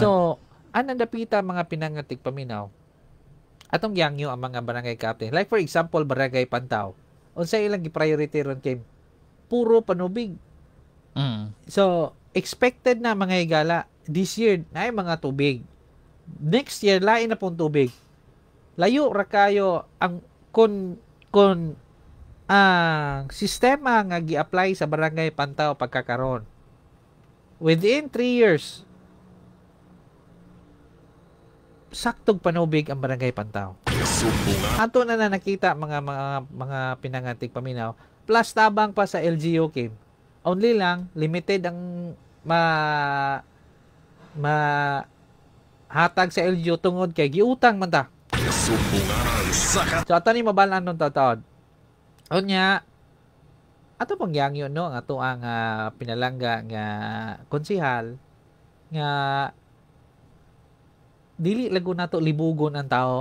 So, anang dapita, mga pinangatig paminaw? Atong yangyo ang mga barangay captain. Like for example, Barangay Pantao. Unsa ilang gi-priority ron kay puro panubig. So, expected na, mga higala, this year na ay mga tubig. Next year lain na pong tubig. Layo ra kayo ang kun ang sistema nga gi-apply sa Barangay Pantao pagkakaron. Within 3 years saktog panubig ang Barangay Pantao. Ato na na nakita mga pinangatig paminaw. Plus tabang pa sa LGU Kim. Only lang limited ang ma hatag sa LGU tungod kay giutang man ta. So ato ni mabalaan nun taod. Unya ato pang yangyo no ang ato ang pinalangga nga konsihal nga dili lago nato libugon ang tao.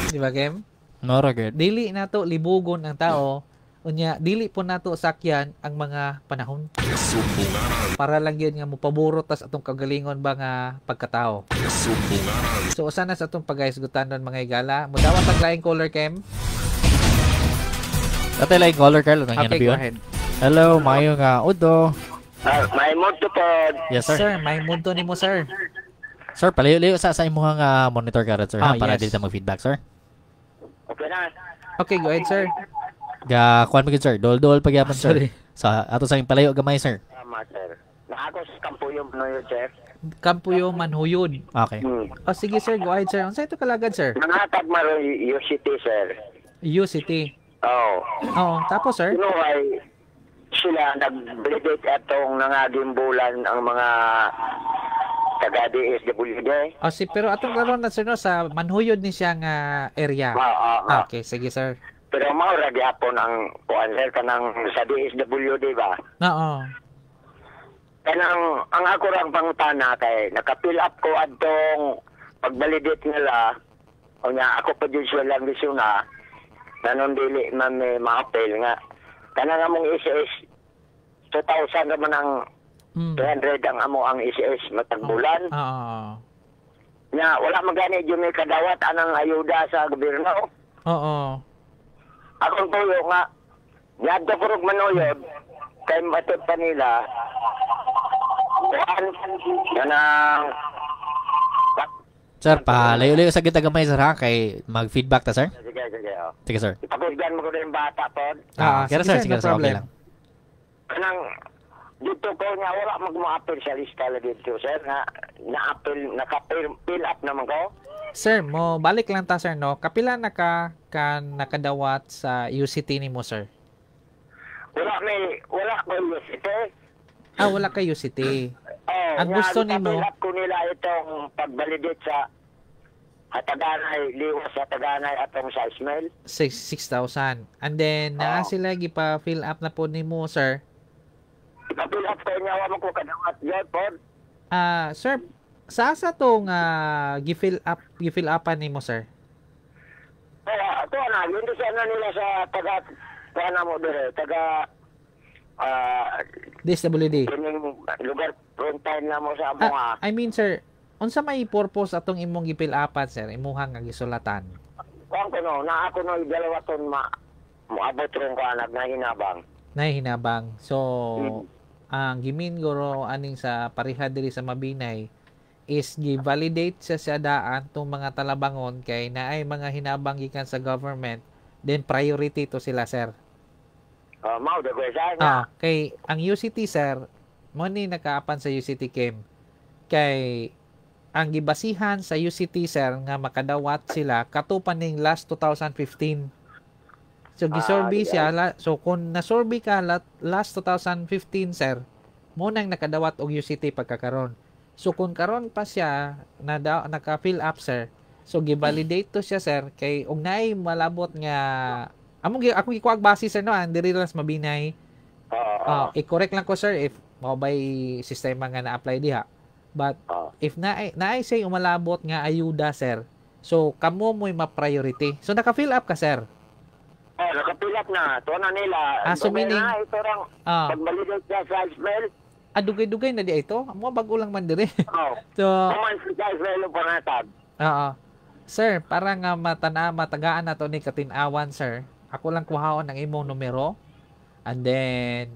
Di ba, Kim? No, Raged. Dili nato libugon ang tao. Unya dili po nato sakyan ang mga panahon. Para lang yun nga mopaburo tas atong kagalingon ba nga pagkatao. So usa na sa atong pagahisgutan nun, mga higala. Mudawat ang laing caller, Kim. Atay laing caller, Carl. Anong Okay, go ahead. Hello, maayo nga udo. May mood to pod. Yes, sir. Sir, may mood to nimo, sir. Sir, palayo-layo sa imuhang monitor karon, sir, ha, para yes. dili ta mag-feedback, sir. Okay na. Okay, go ahead, sir. Ga kuan mo gid sir. Dol-dol pagyapon sir. Sorry. Sa ato sa palayo gamay sir. Tama, sir. Na ako sa Kampuyo Manoyo, sir. Kampuyo Manhuyod. Okay. Oh, sige sir, go ahead sir. Unsa ito kalagad sir? Nangatag maron UCT, sir. UCT. Oo. Oo, tapos sir? Sino ay sila nag-validate atong nangaging bulan ang mga taga DSWD. Oh, si pero atong karon na sir no sa Manhuyod ni siya nga area. Oo. Okay, sige sir. Pero mao ra gyapon ang kuan sir kanang sa DSWD ba? Oo. Kanang ang ako rang pangutana kay naka-fill up ko adtong pag-validate nila. Unya ako pa jud sila lang gisuna nanon dili man may ma-appeal nga kanang among SS 2,000 naman ang 200 ang amo ang SS matag bulan. Oo. Nya wala magani jud may kadawat anang ayuda sa gobyerno. Oo. Akong tuyo nga yadto kurog manuyod kay matod pa nila. Kuan kanang Sir, palayo-layo sa kita gamay sir ha kay mag-feedback ta sir. Sige, sige. Oh. Sige sir. Ipagusgan mo ko na yung bata pod. Kaya sir, sige sir, okay lang. Kanang dito ko nga wala magmo-appeal sa lista la dito sir nga na-appeal naka-fill up naman ko. Sir, mo balik lang ta sir no. Kapila na ka nakadawat sa UCT nimo sir? Wala may wala ko UCT. Ah, wala ka UCT. Oh, ang gusto nimo fill up ko nila itong pag-validate sa Hataganay, liwas sa Hataganay atong sa Ismail. 6,000. And then naa sila gipa-fill up na po nimo sir. Ipa-fill up ko niya wa man ko kadawat gyud pod. Ah, sir, sa asa tong gi-fill up gi-fill upan nimo sir? Kaya ito na, yun sa ano nila sa taga kuan mo dire, taga DSWD. kining lugar frontline na mo sa amo Ah, I mean sir, unsa may purpose atong imong gi-fill upan sir, imuha nga gisulatan? Kuan ko no, na ako no dalawa ton ma moabot ron ko anak na hinabang. Nahihinabang. So, ang gimin guro aning sa pareha diri sa Mabinay is gi-validate sa siya daan tong mga talabangon kay naay mga hinabang gikan sa government, then priority to sila sir. Mao da ko sa Ah, kay ang UCT sir, mo ni nakaapan sa UCT Kim. Kay ang gibasihan sa UCT sir nga makadawat sila kato pa ning last 2015. So gisurvey siya so kung nasurvey ka last 2015 sir, mo nang nakadawat og UCT pagkakaron. So kung karon pa siya na naka-fill up sir, so givalidate to siya sir kay og naay malabot nga among akong gikuag base sir no, ang diri lang sa Mabinay. I-correct lang ko sir if mao bay sistema nga na-apply diha. But if naay say umalabot nga ayuda sir, so kamo mo'y ma-priority. So naka-fill up ka sir. Oh, naka-fill up na. Tuwa na nila. Ah, so Okay meaning- na, ito lang. Pag-validate siya sa Ismail. Ah, dugay-dugay na di ito. Mo bago lang man diri. Oh. So, Kuman sa Ismail ang pangatag. Oo. Sir, para nga matagaan na to ni katinawan, sir. Ako lang kuhaon ang imong numero. And then,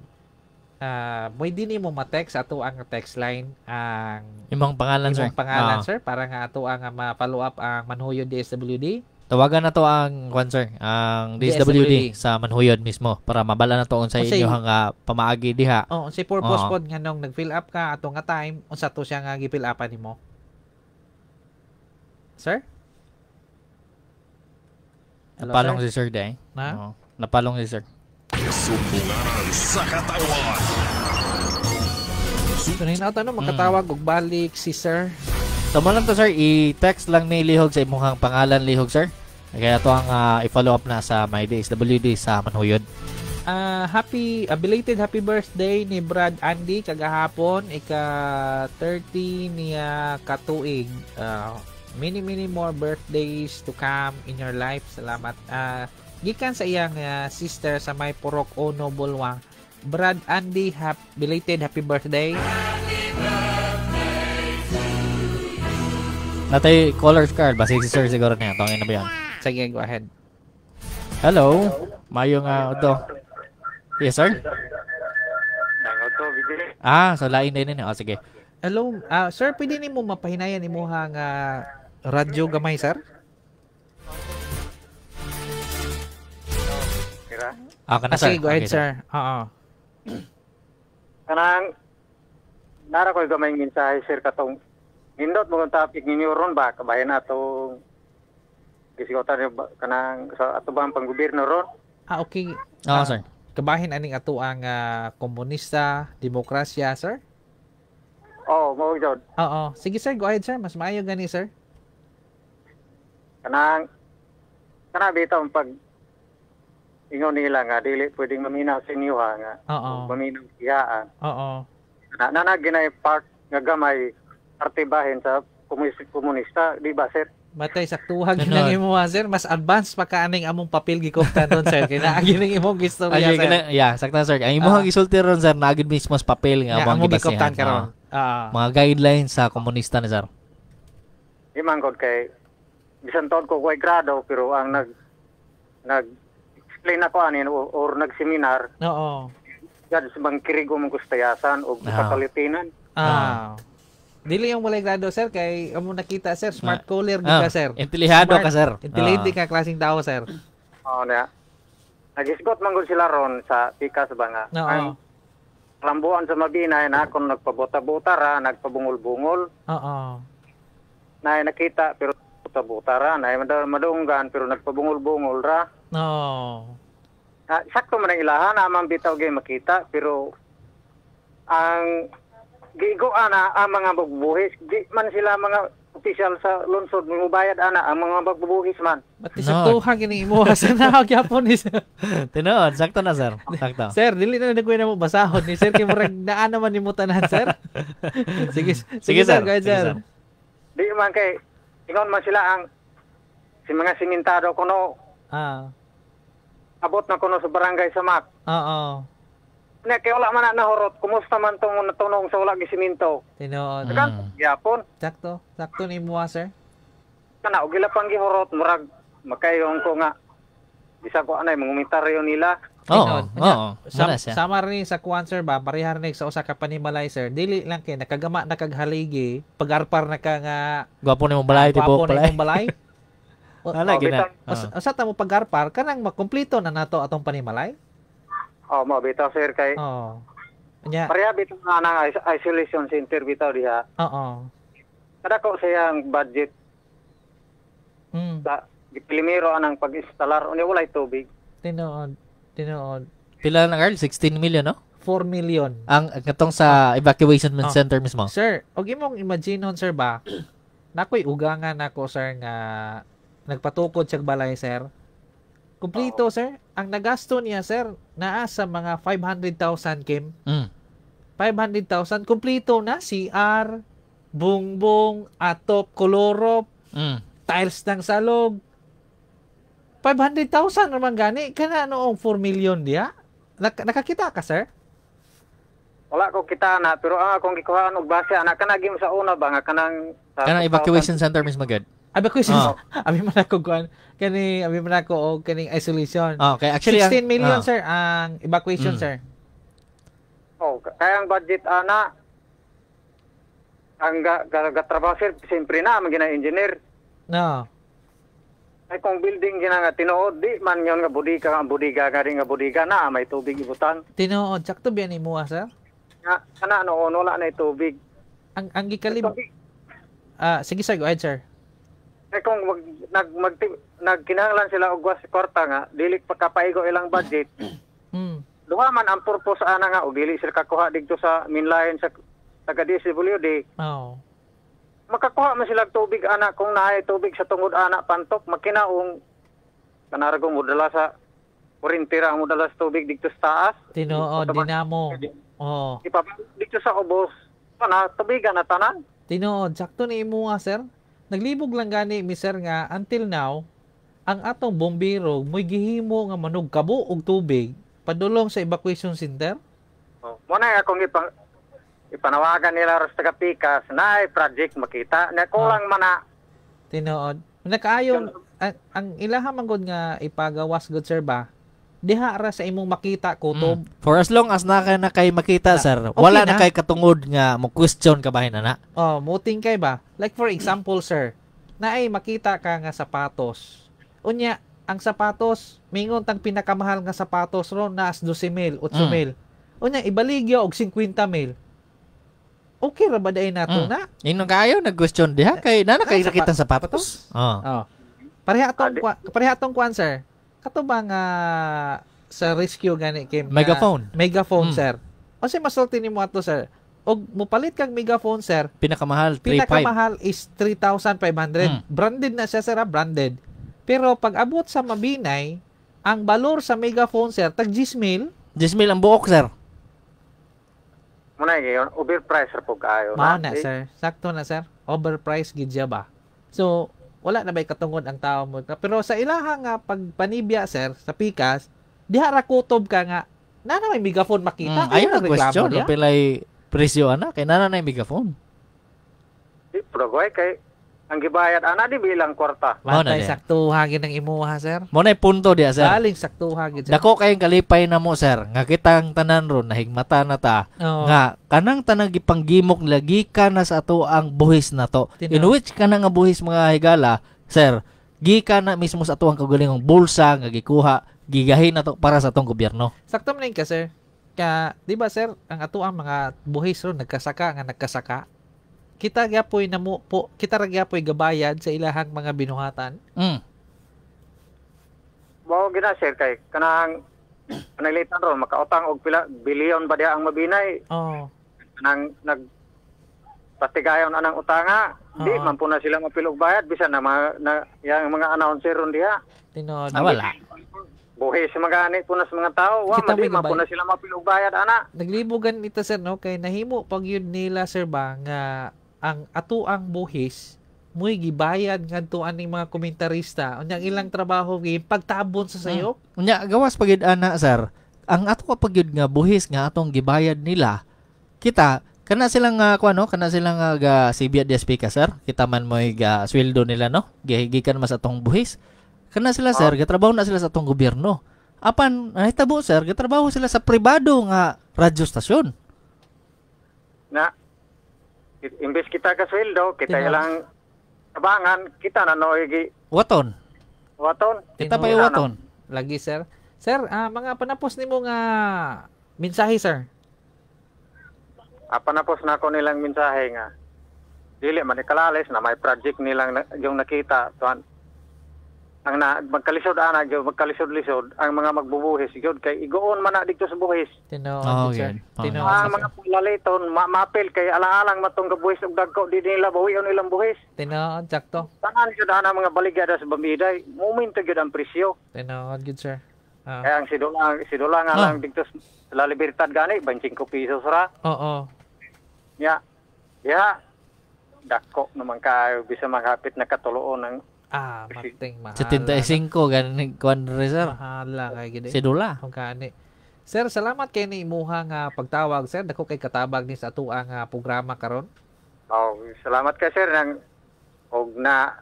pwede nimo ma-text ato ang text line ang Imong pangalan sir. imong pangalan, sir, para nga ato ang ma-follow up ang Manhuyod DSWD. Tawagan na to ang kwan sir, ang DSWD sa Manhuyod mismo para mabala na to unsa Unsay- inyong pamaagi diha. Oh, unsay purpose Oo. pod nga nung nag-fill up ka ato nga time, unsa to siya nga gi-fill upan nimo? Sir? Hello, Napalong sir? si sir day. Na? Oo. Napalong si sir. Sumbunganan sa katawan. So, nahinaw tanong, makatawag og balik si sir. So mo lang to sir, i-text lang ni Lihog sa imong pangalan Lihog sir. Kaya to ang i-follow up na sa my DSWD sa Manhuyod. Happy belated happy birthday ni Brad Andy kagahapon ika 30 niya katuig. Many many more birthdays to come in your life. Salamat. Gikan sa iyang sister sa may Purok Ono Bulwang. Brad Andy, belated happy birthday. Natay caller's card basig si sir siguro niya. Tawagin na ba yan? Sige, go ahead. Hello. Mayo nga to. Yes sir. Ah, so lain din ini. Oh, sige. Hello, sir, pwede nimo mapahinayan imuha nga radyo gamay, sir? Ah, kana, Ah, sir. sige, go ahead, Okay, sir. Oo. Kanang nara ko'y gamay mensahe, sir, katong nindot mo kung topic ninyo ron ba kabahin atong gisigutan niyo ba kanang sa ato ba ang panggobyerno ron? Ah, okay. Oo, Ah, sir. Kabahin aning ato ang komunista, demokrasya, sir? Oh, mo jud. Oo. Sige, sir, go ahead, sir. Mas maayo gani, sir. Kanang kana bitaw ang pag ingon nila nga dili pwedeng maminaw sa inyo ha nga Oo. maminaw siyaan. Oo. Na na ginay part nga gamay parte bahin sa komunista, di ba, sir? Matay saktuhag Ganon. nang imo ha, sir. Mas advance pa ka aning among papel gikoptan ron, sir. Kay naa gyud ning imong istorya, Ay, sir. kana, yeah, sakto, sir. Ang imong gisulti ron, sir, naagid mismo sa papel nga Nga among among gikoptan gibasihan. karon. Oo. Ah. Mga guidelines sa komunista ni sir. Di man gud kay bisan taon ko way grado pero ang nag nag explain ako ani or nagseminar gad sa bang kirigo mong gustayasan o kakalitinan. Ah. Dili yung walay grado, sir, kay amo nakita, sir, smart caller gid ka, sir. Intelihado Smart. ka, sir. Intelihente ka klaseng tao, sir. Oo na. Nagisgot man gud sila ron sa pikas ba nga. Oo. Ang lambuan sa Mabinay na kung nagpabuta-buta ra, nagpabungol-bungol, Oo. na nakita pero buta-buta ra, na madunggan pero nagpabungol-bungol ra. Oo. Ah, sakto man ang ilahan, amang bitaw gay makita pero ang gigo ana ang mga magbubuhis, di man sila mga opisyal sa lungsod mubayad ana ang mga magbubuhis man. But saktuhan gini imo sa na gyapon ni sir. Tinuod, sakto na, sir. Sakto. Sir, dili na nagkuya na mo basahon ni sir kay murag naa naman nimo tanan, sir. Sige, sige, sir, go ahead, Sige, sir. sir. Di man kay ingon man sila ang si mga simintado kuno abot na kuno sa barangay Samak. Oo. Na kay wala man na nahurot, kumusta man tong natunong sa wala gisiminto. Tinuod. Gyapon. Sakto, sakto ni mo, sir. Kana og ila pang gihurot murag makayong ko nga bisa ko anay mangumentaryo nila. Oo, Tinuod. oo. Sam, Wala siya. sama rin sa kuan, sir, ba, parehar ni sa usa ka panimalay, sir. Dili lang kay nakagama na kag haligi, pagarpar na ka nga Gwapo ni mong balay, gwapo tibok na balay. imong balay. Wala, Oh, gina. bitaw. Usa ta mo pagarpar kanang makumpleto na nato atong panimalay. Oh, mo bitaw, sir, kay Oo. Nya, pareha bitaw nga nang isolation center bitaw diha. oo. Kada ko siyang budget sa gipilimiro anang pag-instalar unya walay tubig. Tinuod. Tinuod. Pila na, Carl? 16 million, no? 4 million. Ang katong sa evacuation center mismo. Sir, og imong imagineon, sir, ba? Nakoy ugangan nako, sir, nga nagpatukod siya balay, sir. Kumplito, sir. Ang nagasto niya, sir, naa sa mga 500,000, Kim. 500,000 kumplito na CR, bungbong, atop, kolorop, tiles ng salog. 500,000 naman gani kana noong 4 million diya. Nakakita ka, sir? Wala ko kita na pero ang akong gikuhaan og base ana kana gyud sa una ba nga kanang sa Kanang evacuation center mismo gud. Abi ko abi man ako kuan kani abi man ako og kaning isolation. Ah, okay. Actually, 16 million, sir, ang evacuation, sir. Oh, kaya ang budget ana ang gatrabaho, sir, siyempre na ang gina engineer. No. Ay kung building gina nga tinuod di man yon nga bodega ang bodega nga di nga bodega na may tubig ibutang. Tinuod sakto biya ni mo, sir? Nga kana noon wala na tubig. Ang gikalib. Ah, sige sir, go ahead, sir. Ay kung mag, nag mag nagkinahanglan sila og was kwarta nga dili pa kapaigo ilang budget. Duha man ang purpose ana nga og dili sila kakuha didto sa mainline sa taga DSWD. Oo. Makakuha man sila og tubig ana kung naay tubig sa tungod ana pantok makinaong kanaragong modala sa kuryente ra ang modala sa tubig didto sa taas. Tinuod dinamo. Oo. Ipabalik dito sa ubos kana tubigan na tanan. Tinuod sakto ni imo nga, sir. Naglibog lang gani mi, sir, nga until now ang atong bombero mo'y gihimo nga manog kabo og tubig padulong sa evacuation center. Oh, mo na akong ipanawagan nila ros taga Pikas na ay project makita na kulang man na. Tinuod. Nakaayon ang ilaha man gud nga ipagawas gud, sir, ba. Diha ra sa imong makita kutob. For as long as na ka na kay makita, sir, okay wala na na. kay katungod nga mo question ka bahin na. Oh, muting kay ba? Like for example, sir, naay makita ka nga sapatos. Unya, ang sapatos, mingon tang pinakamahal nga sapatos ron naas 12,000, 8,000. Unya ibaligya og 50,000. Okay ra ba day nato na? Inong kaayo nag-question diha kay nana kay nakita sa sapatos. Oh. Oh. Pareha atong kwan, sir. Kato ba nga sa rescue gani Kim? Megaphone. Megaphone, sir. Unsa masulti nimo ato, sir? Og mopalit kag megaphone, sir. Pinakamahal 3,500. Pinakamahal is 3,500. Branded na siya, sir, branded. Pero pag abot sa Mabinay, ang balor sa megaphone, sir, tag 10,000. 10,000 ang buok, sir. Muna gyud overpriced ra po kaayo. Mao na, sir. Sakto na, sir. Overpriced gid siya ba? So, wala na ba'y katungod ang tao mo. Pero sa ilaha nga pagpanibya, sir, sa pikas, diha ra kutob ka nga, na na may megaphone makita. Ayaw na question. Pilay presyo ana kay nana na yung megaphone. Di progoy kay ang gibayad ana di bilang kwarta. Matay saktuha gid ang imuha, sir. Mo na punto diya, sir. Baling saktuha gid, sir. Dako kayong kalipay na mo, sir. Nga kitang tanan ron nahigmata na ta. Oh. Nga kanang tanang gipanggimok nila gikan na sa ato ang buhis na to. In which kanang nga buhis mga higala, sir, gikan na mismo sa ato ang kaugalingong bulsa nga gikuha, gigahin na to para sa atong gobyerno. Sakto man ka, sir. Ka, di ba, sir, ang ato ang mga buhis ron nagkasaka nga nagkasaka. Kita gyapoy namo po, kita ra gyapoy gabayad sa ilahang mga binuhatan. Mao gina, sir, kay kanang pananglitan ron makautang og pila bilyon ba diha ang Mabinay. Oh. Kanang nag patigayon anang utanga, di man po na sila mapilog bayad bisan na mga na, yang mga announcer ron diha. Tinuod. Wala. Buhis mga ani po na sa mga tao, wa man di man po na sila mapilog bayad ana. Naglibogan ito, sir, no, kay nahimo pag yun nila, sir, ba nga ang ato ang buhis mo'y gibayad ngadto aning mga komentarista. Unya ang ilang trabaho gi pagtabon sa sayop. Unya gawas pagid ana, sir. Ang ato ka pagyud nga buhis nga atong gibayad nila, kita kana silang kuano, kana silang ga Sibia DSP ka, sir. Kita man mo'y ga sweldo nila, no? Gikan mas atong buhis. Kana sila, sir, gatrabaho na sila sa atong gobyerno. Apan nahitabo, sir, gatrabaho sila sa pribado nga radyo stasyon. Na imbes kita ka sweldo, kita ilang abangan, kita na no gi waton. Waton. Kita pa waton. Lagi, sir. Sir, mga panapos nimo nga mensahe, sir. Panapos na ako nilang mensahe nga dili man ikalales na may project nilang yung nakita tuan. Ang na magkalisod ana gyud magkalisod-lisod ang mga magbubuhis gyud kay igoon man na didto sa buhis. Tinuod, oh, sir. Tinuod, ang mga pulaliton mapil kay alang-alang matong gabuhis og dagko di nila bawion ilang buhis. Tinuod, sakto. Tanan gyud ana mga baligya sa Bamiday, momento gyud ang presyo. Tinuod gyud, sir. Kaya ang sidula nga lang didto sa La Libertad gani 25 pesos ra. Oo. Ya. Ya. Dako naman kayo bisan maghapit na katuloon ang mating mahal. 75 ganin kuan re, sir. Mahala kay gid. Sidula. Kung kani. Sir, salamat kay ni imuha nga pagtawag, sir. Dako kay katabag ni sa atoa nga programa karon. Oh, salamat kay sir nang og na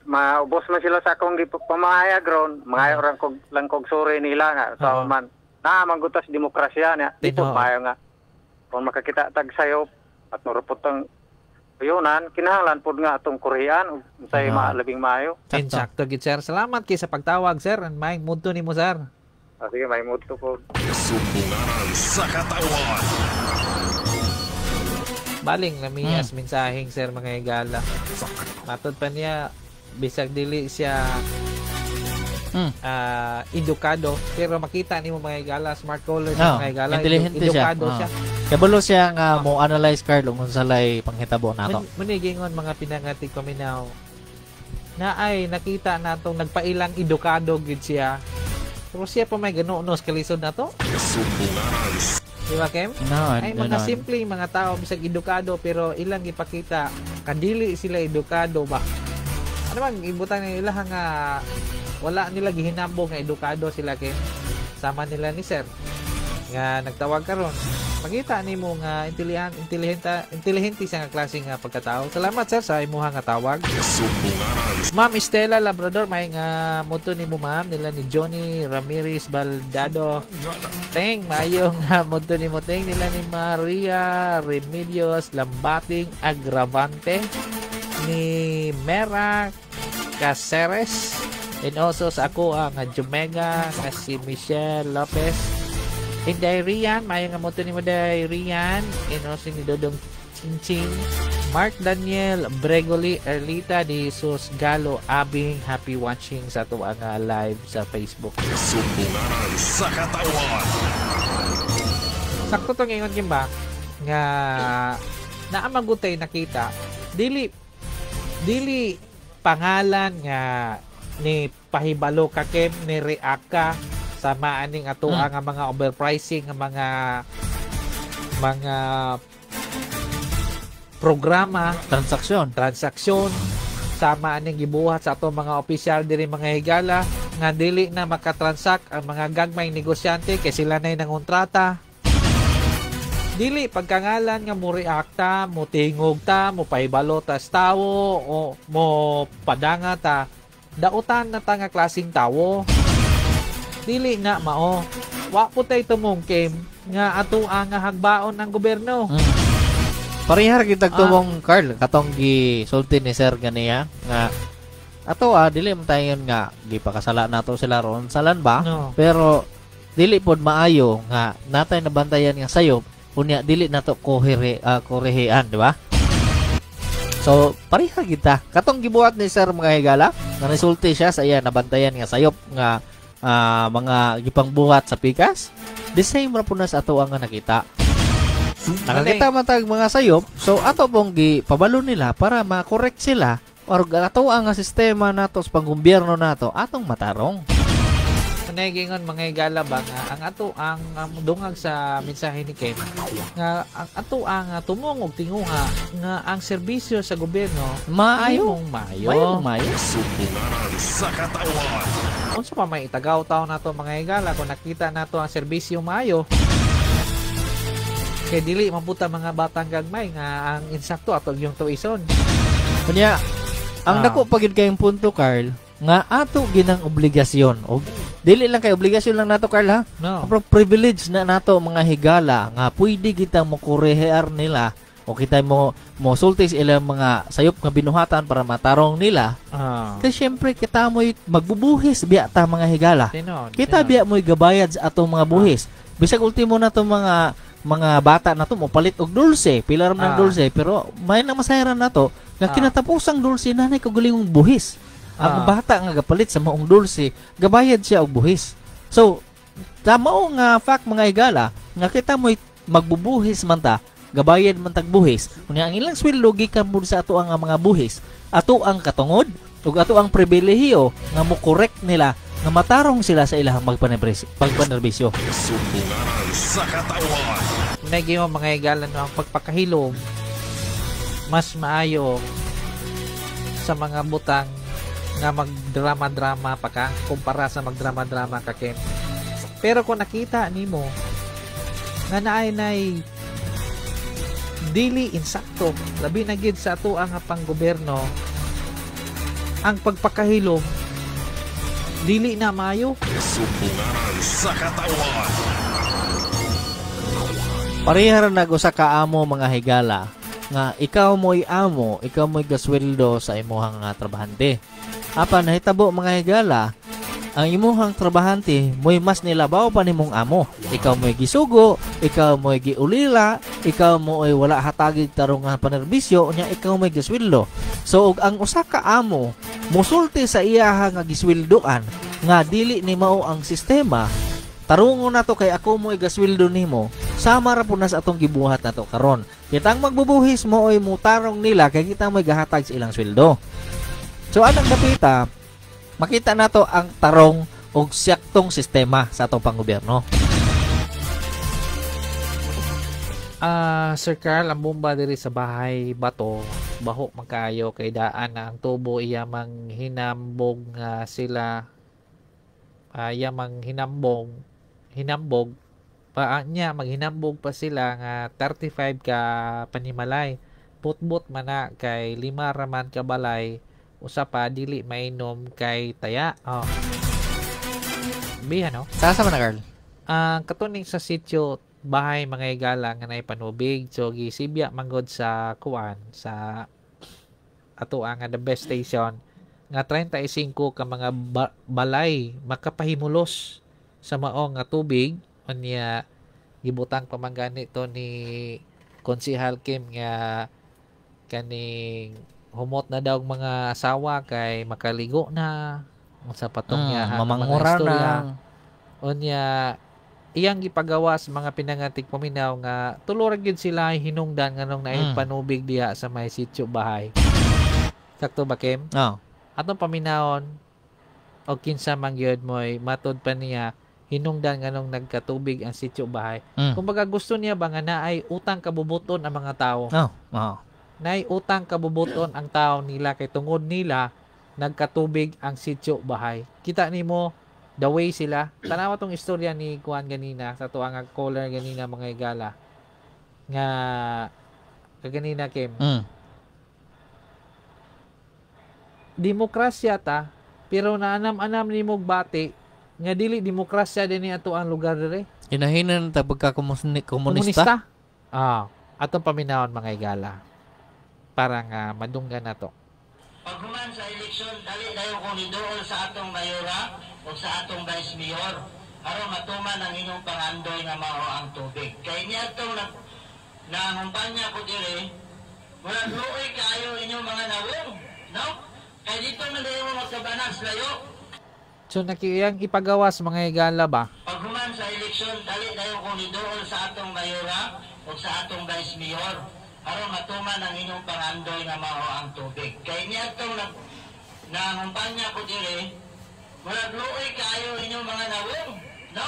maubos man sila sa akong gipamahayag ron, mangayo ra kog lang kog sorry nila nga sa man. Naa man gud tas demokrasya niya. Di po maayo nga kung makakita tag sayop at nurupot ang uyunan, kinahanglan pod nga atong kurian unsay labing maayo. Insakto gid, sir. Salamat kay sa pagtawag, sir. And maayong mudto nimo, sir. Sige, may mudto po. Sumbunganan sa katawan. Baling lamiyas mensaheng, sir, mga higala. Matod pa niya bisag dili siya edukado, pero makita nimo mga higala, smart caller siya, mga higala, edukado siya. Kabalo siya nga mo analyze card kung unsa lay panghitabo nato. Munigingon mga pinangatig paminaw na ay nakita natong nagpailang edukado gid siya. Pero siya pa may ganunos kalisod nato. Di ba, Kim? No, ay mga simple mga tao bisag edukado pero ilang gipakita kadili sila edukado ba. Ano bang ibutang nila nga wala nila gihinabong nga edukado sila, Kim. Sama nila ni sir nga nagtawag karon. Makita nimo nga intelihente sa nga klase nga pagkatao. Salamat, sir, sa imuha nga tawag. Ma'am Estela Labrador, may nga moto nimo, ma'am, nila ni Johnny Ramirez Baldado. Teng, maayong moto nimo, Teng, nila ni Maria Remedios Lambating Agravante, ni Mera Caceres, And also sa ako nga Jumega nga si Michelle Lopez. Inday Rian, maayong amoto nimo Day Rian. And also ni Dodong Chingching, Mark Daniel Bregoli, Erlita de Jesus Galo Abing, happy watching sa ato ang live sa Facebook. Sumbunganan sa katawan. Sakto tong ingon kim ba nga naamagutay nakita dili dili pangalan nga ni pahibalo ka Kim, ni react ka sa maaning ato ang mga overpricing nga mga programa, transaksyon sama aning gibuhat sa ato mga opisyal diri mga higala nga dili na makatransak ang mga gagmay negosyante kay sila nay nangontrata. Dili pagkangalan nga mo reacta, mo tingog ta, mo pahibalo ta sa tawo o mo padanga ta, dautan na ta nga klaseng tawo. Dili na mao. Wa po tay tumungkim nga ato ang hagbaon ang gobyerno. Parehar kitag tumong Carl katong gisulti ni Sir ganiya nga ato dili man tayon nga gipakasala nato sila ron salan ba? No. Pero dili pod maayo nga natay nabantayan nga sayop unya dili nato korehean, di ba? So pareha kita katong gibuhat ni Sir mga higala nga resulti siya sa iya nabantayan nga sayop nga mga gipangbuhat sa pikas, the same ra pud na sa ato ang nga nakita. Nakakita man tag mga sayop, so ato pong gipabalo nila para ma-correct sila or ato ang sistema nato sa panggobyerno nato atong matarong. Naigingon mga higala ba nga ang ato ang dungag sa mensahe ni Kim nga ang ato ang tumong og tinguha nga ang serbisyo sa gobyerno maayo, maayo. Maayo. Sumbunganan sa katawan. Unsa pa may itagaw taw nato mga higala kung nakita nato ang serbisyo maayo? Kay dili maputa mga batang gagmay nga ang insakto atog yung tuison. Kunya, ang dako pa gid kayong punto Carl nga ato ginang obligasyon og dili lang kay obligasyon lang nato Carl ha. No. Pero privilege na nato mga higala nga pwede kitang mokorehear nila o kita mo mosulti sa ilang mga sayop nga binuhatan para matarong nila. Kasi syempre kita mo'y magbubuhis biya ta mga higala. Tinon, kita biya mo'y gabayad sa atong mga buhis. Bisag ultimo na to mga bata na to mo palit og dulse, pila ra man ang dulse pero may nang masayran nato nga kinatapusang dulse nanay kagalingong buhis. Ang bata nga gapalit sa maong dulse, gabayad siya og buhis. So, mao nga fact mga higala nga kita mo'y magbubuhis man ta, gabayad man tag buhis. Unya ang ilang sweldo gikan pud sa ato ang mga buhis. Ato ang katungod ug ato ang pribilehiyo nga mo correct nila nga matarong sila sa ilang pagpanerbisyo. Sumbunganan sa katawan. Naging mga higala no, ang pagpakahilom mas maayo sa mga butang nga magdrama-drama pa ka kumpara sa magdrama-drama ka Ken. Pero kung nakita nimo nga naay nay dili insakto labi na gid sa ato ang panggobyerno ang pagpakahilom dili na maayo. Sumbunganan sa katawan. Parehara nag usa ka amo mga higala nga ikaw mo'y amo, ikaw mo'y gasweldo sa imuhang trabahante. Apan nahitabo mga higala, ang imuhang trabahante mo'y mas nilabaw pa nimong amo. Ikaw mo'y gisugo, ikaw mo'y giulila, ikaw mo'y wala hatagig tarong nga panerbisyo, unya ikaw mo'y gisweldo. So og ang usa ka amo mosulti sa iyaha nga gisweldoan nga dili ni mao ang sistema, tarungon nato kay ako mo'y gasweldo nimo, sama ra pud na sa atong gibuhat nato karon. Kitang magbubuhis mo oy mutarong nila kay kita mo'y gahatag sa ilang sweldo. So anang dapita, makita nato ang tarong og siyaktong sistema sa atong panggobyerno. Sir Carl, ang bomba diri sa bahay bato, baho man kaayo kay daan na ang tubo iya mang hinambog nga sila, iya mang hinambog pa niya maghinambog pa sila nga 35 ka panimalay. Putbot man na kay 5 ra man ka balay, usa pa dili mainom kay taya. Oh. Biha no? Sasa man na Carl? Ang katuning sa sitio bahay mga higala nga naay panubig. So gisibya manggod sa kuan sa ato ang the best station nga 35 ka mga balay makapahimulos sa mao nga tubig. Unya gibutang pa man gani to ni Konsihal Kim nga kaning humot na daw ang mga asawa kay makaligo na unsa patong niya mamangura na. Unya iyang gipagawa sa mga pinangatik paminaw nga tulo ra gyud sila hinungdan nganong naay panubig diha sa may sitio bahay. Sakto ba, Kim? Oh. Atong paminawon o kinsa man gyud moy matod pa niya hinungdan nganong nagkatubig ang sitio bahay. Kumbaga gusto niya ba nga naay utang kabubuton ang mga tao? Oh. Oh. Naay utang kabubuton ang tao nila kay tungod nila nagkatubig ang sitio bahay. Kita nimo the way sila. Tanawa tong istorya ni Kuan ganina sa tuang nga caller ganina mga igala nga kaganina, Kim. Demokrasya ta pero naanam-anam nimo bati nga dili demokrasya dinhi ato ang lugar dire. Hinahinan ta pagka komunista. Ah, atong paminawon mga igala para nga madunggan nato. Paghuman sa eleksyon, dali dayon ko niduol sa atong mayora o sa atong vice mayor aron matuman ang inyong pangandoy nga mao ang tubig. Kay niadtong nangumpanya ko dire, murag luoy kaayo inyong mga nawong, no? Kay dito man dayon mo magkabanag sa layo. So nakiyang ipagawas mga higala ba? Paghuman sa eleksyon, dali dayon ko niduol sa atong mayora o sa atong vice mayor aron matuman ang inyong pangandoy nga mao ang tubig. Kay niadtong nangumpanya ko dire, murag luoy kaayo inyong mga nawong, no?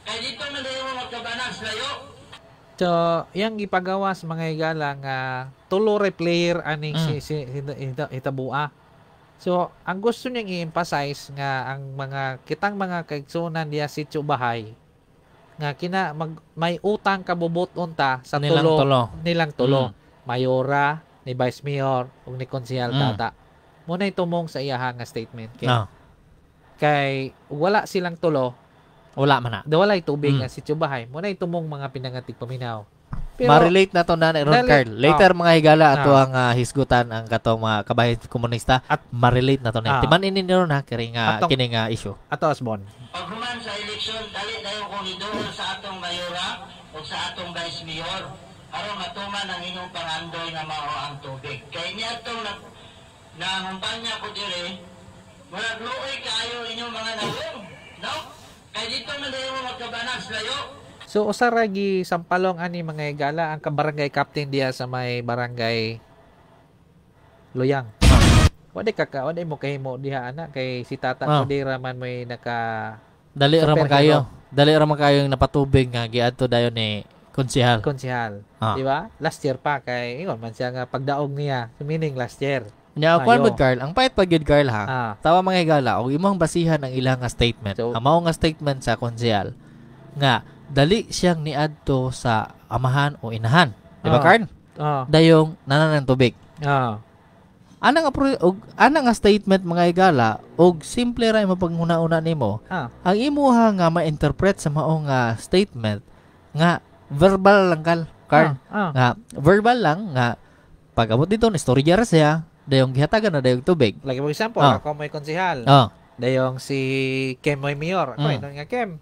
Kay dito man dayon mo magkabanag sa layo. So, yang ipagawas mga higala nga tulo re player aning hitabua. So, ang gusto niyang i-emphasize nga ang mga kitang mga kaigsunan diya sitio bahay nga kina may utang kabubuton ta sa nilang tulo, nilang tulo. Mayora, ni Vice Mayor ug ni Konsehal Tata. Muna tumong sa iyaha nga statement kay, kay wala silang tulo, wala man na. Walay tubig ang sitio bahay. Muna tumong mga pinangatig paminaw. Pero, ma-relate na to na ron, Carl. Later mga higala ato ang hisgutan ang katong mga kabahin komunista at ma-relate na to na. Timan ini ron ha kini nga issue. Ato Osbon. Paghuman sa eleksyon, dali dayon ko niduol sa atong mayora o sa atong vice mayor aron matuman ang inyong pangandoy nga mao ang tubig. Kay niadtong nangumpanya ko dire, murag luoy kaayo inyong mga nawong, no? Kay dito man dayon mo magkabanag sa layo. So usa ra gi sampalong ani mga higala ang kabarangay captain diya sa may barangay Luyang. Wala ka wala mo kahimo diha ana kay si Tata ko dira man may naka dali ra man kayo. Dali ra man kayo yung napatubig nga giadto dayon ni konsehal. Konsehal. Di ba? Last year pa kay ingon man siya nga pagdaog niya, so meaning last year. Nya kuan bod Carl, ang payat pag gyud Carl ha. Tawa mga higala og imong basihan ang ilang nga statement. So, ang mao nga statement sa konsehal nga dali siyang niadto sa amahan o inahan. Di ba, Carl? Dayong nanan ng tubig. Ana nga ana nga statement mga higala og simple ra imong panghuna-una nimo. Ang imuha nga ma-interpret sa mao nga statement nga verbal lang Carl. Nga verbal lang nga pag abot dito ni storya ra siya dayong gihatagan na dayong tubig. Like for example, ako may konsehal. Dayong si Kem may mayor. Ako inon nga Kem.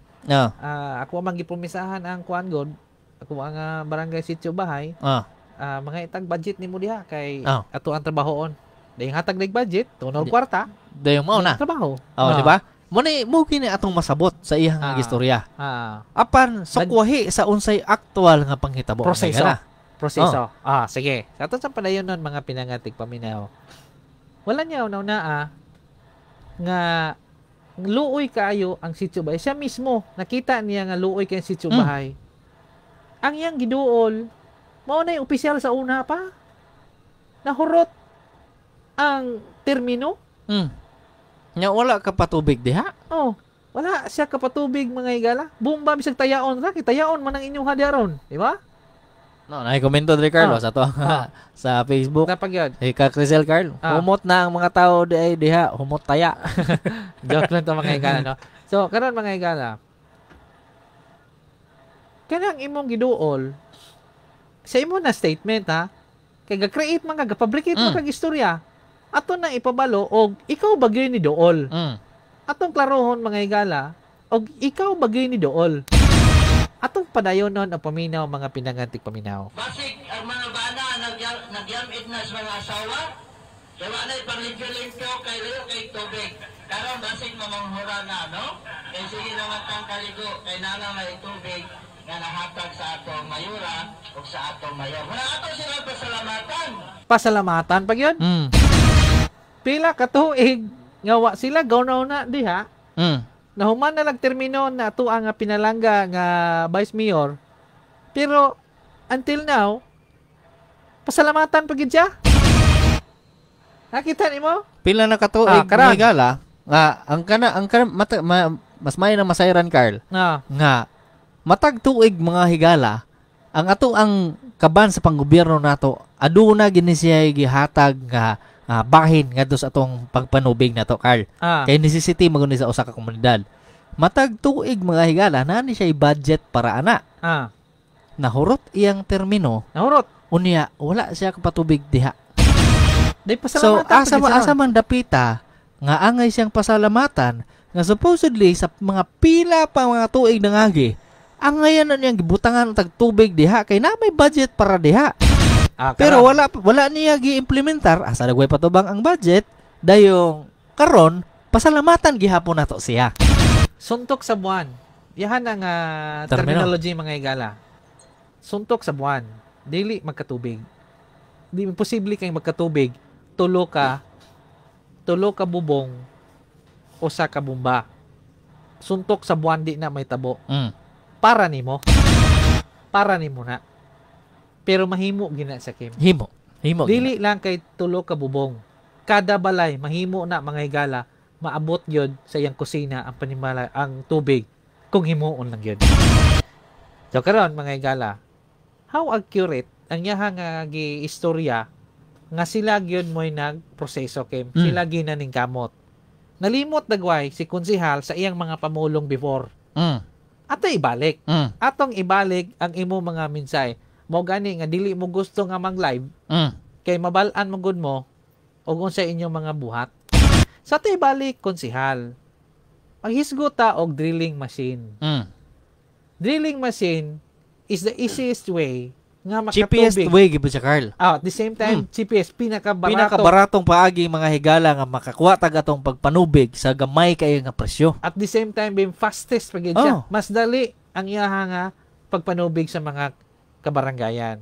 Ako ang gipromisahan ang kuan god. Ako ang barangay sitio bahay. Mga itag budget nimo diha kay ato ang trabahoon. Dayong hatag dig budget, tunol kwarta. Dayong mao na. Trabaho. Oh, di ba? Mo ni mo kini atong masabot sa iyang istorya. Apan sukwahi sa unsay aktual nga panghitabo. Proseso. Proseso. Sige. Sa ato sa padayon nun mga pinangatig paminaw. Wala niya una-una nga luoy kaayo ang sitio bahay. Siya mismo nakita niya nga luoy kay sitio bahay. Ang iyang giduol mao na yung opisyal sa una pa. Nahurot ang termino. Nya wala ka patubig diha. Oh, wala siya kapatubig mga higala. Bomba bisag tayaon ra, kitayaon man ang inyong hadiaron, di ba? No, nakikomento dre Carlo sa to sa Facebook. Napag yun. Eh, ka Crisel Carl, humot na ang mga tao di ay diha, humot taya. Joke lang to mga higala, no. So, karon mga higala. Kanang imong giduol sa imo na statement ha. Kay ga-create man ka, ga-fabricate man kag istorya. Ato na ipabalo og ikaw ba gyud ni dool. Atong klarohon, mga higala, og ikaw ba gyud ni dool. Atong padayonon ang paminaw, mga pinangantik paminaw. Basig ang mga bana nagyamit na sa mga asawa. Kaya wala panglimpyo-limpyo kay layo kay tubig. Karon basig mamanghura na, no? Kay sige naman tang kaligo kay nana may tubig nga nahatag sa atong mayura o sa atong mayor. Wala ato sila pasalamatan. Pasalamatan pag yun? Pila ka tuig nga wa sila gawnaw na diha. Nahuman na lang termino na ato ang pinalangga nga vice mayor. Pero until now, pasalamatan pag yun siya. Nakita nimo? Pila na katuig Ah, karon. mga higala nga ang kana mata, mas may na masayran, Carl. Nga matag tuig, mga higala, ang ato ang kaban sa panggobyerno nato aduna gini siya gihatag nga bahin ngadto sa atong pagpanubig nato, Carl. Kay necessity man gud ni sa usa ka komunidad. Matag tuig, mga higala, naa ni siya budget para ana. Nahurot iyang termino. Nahurot. Unya wala siya kapatubig diha. Day So pasalamatan asa pag yun siya. asa man dapita nga angay siyang pasalamatan nga supposedly sa mga pila pa mga tuig nangagi angayan na niyang gibutangan og tagtubig diha kay na may budget para diha. Pero Karon. wala wala niya gi-implementar, asa nagway patubang ang budget, dayong karon pasalamatan gihapon nato siya. Suntok sa buwan. Yahan ang Termino. terminology, mga higala. Suntok sa buwan. Dili magkatubig. Di imposible kay magkatubig. Tulo ka bubong usa ka bomba. Suntok sa buwan di na may tabo. Para nimo. Para nimo na. Pero mahimo gina sa Kim. Himo. Himo. Dili lang kay tulo ka bubong. Kada balay mahimo na, mga higala, maabot gyud sa iyang kusina ang panimala ang tubig kung himuon lang gyud. So karon, mga higala, how accurate ang iyaha nga giistorya nga sila gyud mo'y nagproseso, Kim? Sila ginaning kamot. Nalimot dagway si konsihal sa iyang mga pamulong before. Ato ibalik. Atong ibalik ang imo mga minsay. Mo gani nga dili mo gusto nga mag-live kay mabal-an mo gud mo og unsa inyong mga buhat. Sa ato ibalik, konsihal. Maghisgot ta og drilling machine. Drilling machine is the easiest way nga Cheapest makatubig. way gyud siya, Carl. Ah, at the same time, cheapest, pinakabarato. Pinakabaratong paagi, mga higala, nga makakuha tag atong pagpanubig sa gamay kayo nga presyo. At the same time, being fastest pag siya. Oh. Mas dali ang iyaha nga pagpanubig sa mga kabaranggayan.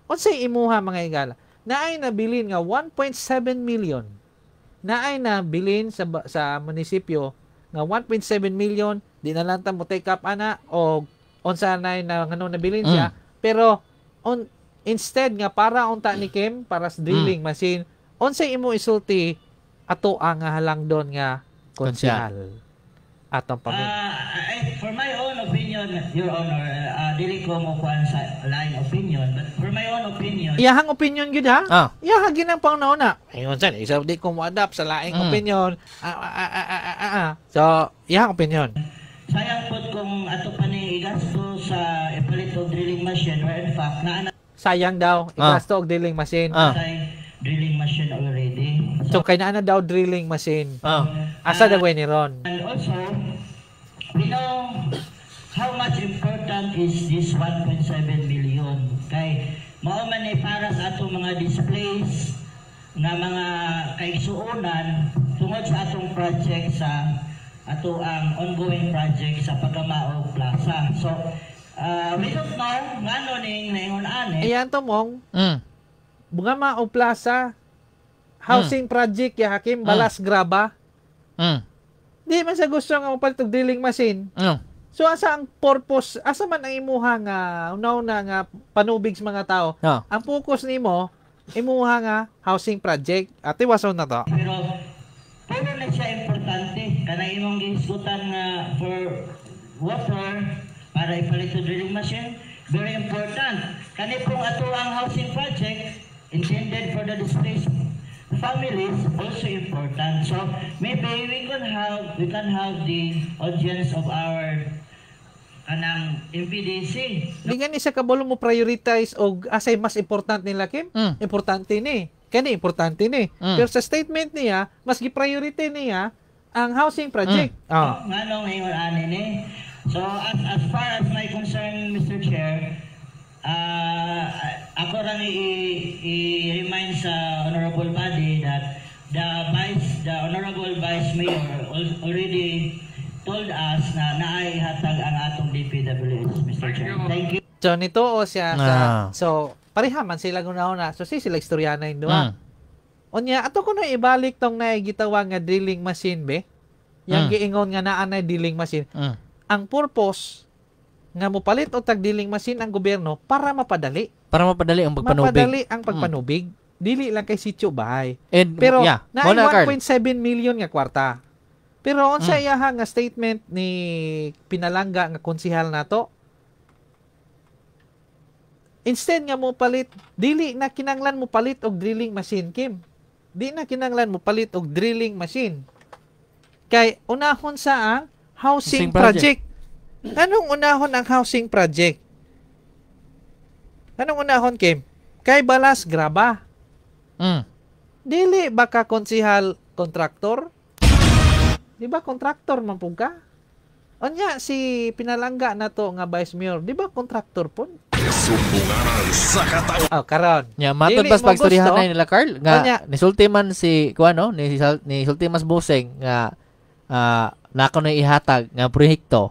Unsay imuha, mga higala? Naay nabilin nga 1.7 million. Naay nabilin sa munisipyo nga 1.7 million, di na lang ta mo take up ana o unsa na na ngano nabilin siya. Pero on instead nga para unta ni Kim para sa drilling machine, unsay imo isulti ato ang nga halangdon nga konsehal? Atong pamin. For my own opinion, Your Honor, dili ko mo kuan sa laing opinion, but for my own opinion, Iyahang opinion gyud ha. Iyahang ginang panguna. Ayun san, isa di ko mo-adapt sa laing opinion. So, iyahang opinion. Sayang pod kung ato pa ning igasto sa ipalit og drilling machine where in fact naa na Sayang daw igasto og drilling machine. Say drilling machine already. So kay naa na daw drilling machine. Asa daw ni ron? And also, we know how much important is this 1.7 million. Kay mao man ni para sa atong mga displays nga mga kaigsuonan tungod sa atong project sa ato ang ongoing project sa Pagkamao Plaza. So, we don't know ngano ning naingon ani. Ayan to mong. Bunga o Plaza housing project ya Hakim Balas Graba. Di man sa gusto nga mopalit og drilling machine. So asa ang purpose, asa man ang imuha nga una-una nga panubig sa mga tao? Ang focus nimo imuha nga housing project. Ate wason na to. Pero puro na siya importante kanang imong gihisgutan nga for water para ipalit sa drilling machine, very important. Kani pong ato ang housing project intended for the displaced families, also important. So maybe we can have the audience of our kanang MPDC. Di gani sa kabalo mo prioritize og asay mas important nila, Kim? Importante ni. Kani importante ni. Pero sa statement niya, mas gi-priority niya ang housing project. Oh. Nganong ingon ani ni? So as far as my concern, Mr. Chair, ako rang i-remind sa honorable body that the honorable vice mayor already told us na naay hatag ang atong DPWH, Mr. Chair. Thank you. So nituo siya sa so pareha man sila guna. So si sila istoryana yung duha. Unya ato ko na ibalik tong naigitawag nga drilling machine be. Yang giingon nga naa na drilling machine. Ang purpose nga mopalit og tag drilling machine ang gobyerno para mapadali. Para mapadali ang pagpanubig. Mapadali ang pagpanubig. Dili lang kay sitio bahay. And, pero yeah, naay mao na, Carl. 1.7 million nga kwarta. Pero unsa iyaha nga statement ni Pinalangga nga konsihal nato? Instead nga mo palit, dili na kinanglan mo palit og drilling machine, Kim. Di na kinanglan mo palit og drilling machine. Kay unahon sa ang housing Housing project. project. Anong unahon ang housing project? Anong unahon, Kim? Kay balas graba. Dili ba ka konsihal kontraktor? Di ba kontraktor man pud ka? Unya si Pinalangga na to nga vice mayor, di ba kontraktor pud? Sumbunganan sa katawan. Oh, karon. Nya matod Dili pas mo pagstoryahan gusto. na nila, Carl, nga Unya. nisulti man si kuano ni nisulti mas Buseng nga nako na ihatag nga proyekto.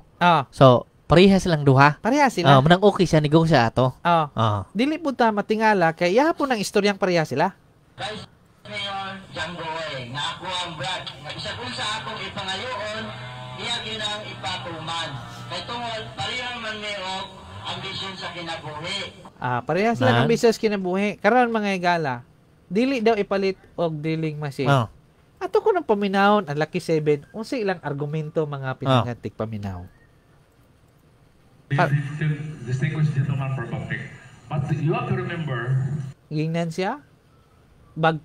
So pareha silang duha. Pareha sila. Manang okay siya negosyo ato. Dili pud ta matingala kay iya po ng istoryang pareha sila. Vice Mayor Django Oy, nga ako ang Brad, nga bisag unsa akong ipangayoon, iya ginang ipatuman. Kay tungod pareha man mi og ambisyon sa kinabuhi. Pareha sila ng Man. business kinabuhi. Karon mga higala, dili daw ipalit og drilling machine. Ato ko ng paminawon ang Lucky 7, unsa ilang argumento mga pinangantik paminaw? Distinguished gentleman for public. But you have to remember, Gingnan siya? Bag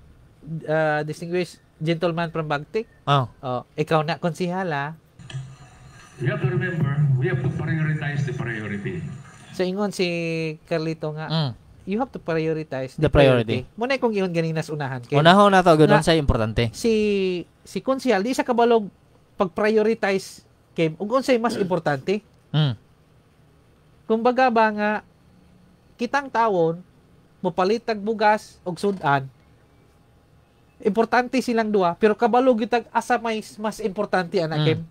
distinguished gentleman from Bagtik? Oh, ikaw na konsihal ah. You have to remember, we have to prioritize the priority. So ingon si Carlito nga, you have to prioritize The priority. Muna kung ingon ganina sa unahan. Kay Unahon na to gud Nga, unsay importante. Si si konsihal di sa kabalog pag-prioritize kay ug unsay mas importante. Kumbaga ba nga kitang tawon mopalit tag bugas og sudan, importante silang duha pero kabalo gyud tag asa may mas importante ana, Kim.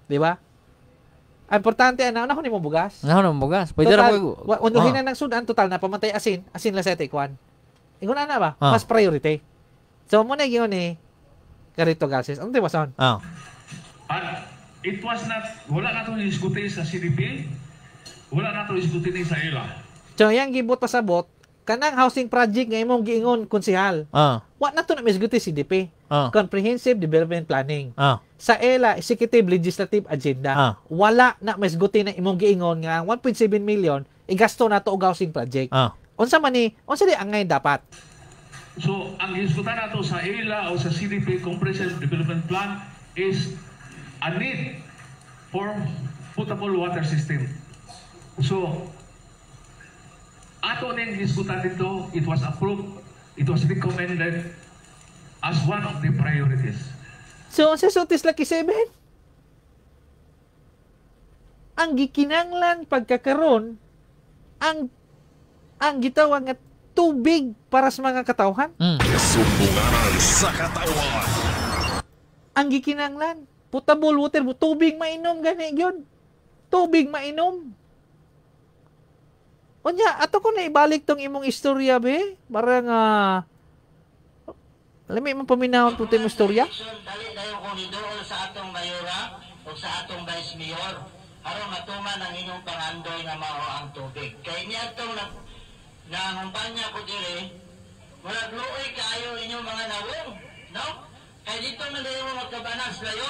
Di ba? Ang importante ana, unahon nimo bugas. Unahon nimo bugas. Pwede ra Total, mo unduhin na ng sudan total na pamatay asin, asin lang sa tikwan. Ingon ana ba? Mas priority. So mo na gyud ni Carito Garces. Ang tiwason? And it was not, wala na itong isguti sa CDP, wala na itong isguti ni sa ILA. So yang gibot pasabot kanang housing project nga imong giingon konsehal. Wa na to na misguti CDP. Comprehensive Development Planning. Sa ELA, Executive Legislative Agenda. Wala na misguti na imong giingon nga ang 1.7 million igasto na to og housing project. Unsa man ni, unsa di angay dapat? So, ang isgutan nato sa ILA o sa CDP, Comprehensive Development Plan, is a need for potable water system. So, ato ning isgutan dito, it was approved, it was recommended as one of the priorities. So, unsa sultis Lucky 7? Ang gikinanglan pagkakaron ang gitawag nga tubig para sa mga katawhan. Sumbunganan sa katawan. Ang gikinanglan, potable water, tubig mainom gani gyud. Tubig mainom. Unya, ato ko na ibalik tong imong istorya be. Para nga lami man paminawon po imong istorya. Dali dayon kung iduol sa atong mayora o sa atong vice mayor aron matuman ang inyong pangandoy nga mao ang tubig. Kay niadtong na nangumpanya ko diri, murag luoy kaayo inyong mga nawong, no? Kay dito man dayon mo magkabanas layo.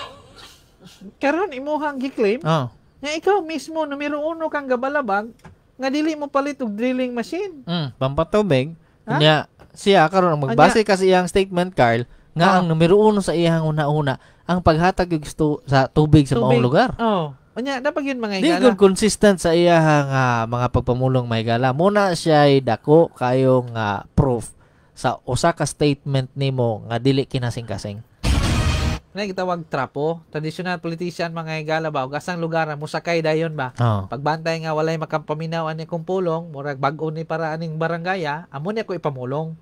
Karon imuhang gi-claim nga ikaw mismo numero uno kang gabalabag nga dili mo palit og drilling machine. Pampatubig. Ha? Nya siya karon ang magbase kasi iyang statement, Carl, nga ang numero uno sa iyang una-una ang paghatag og sa tubig sa maong Tubig. lugar. Oh. Unya dapat yun mga Di higala. gud consistent sa iyahang mga pagpamulong mahigala. Muna siya ay dako kayong proof sa usa ka statement nimo nga dili kinasing-kasing. Na gitawag trapo, traditional politician mga higala ba, ug asang lugar musakay dayon ba. Oo. Pagbantay nga walay makapaminaw ani kong pulong, murag bag-o ni para aning barangaya, amo ni ako ipamulong.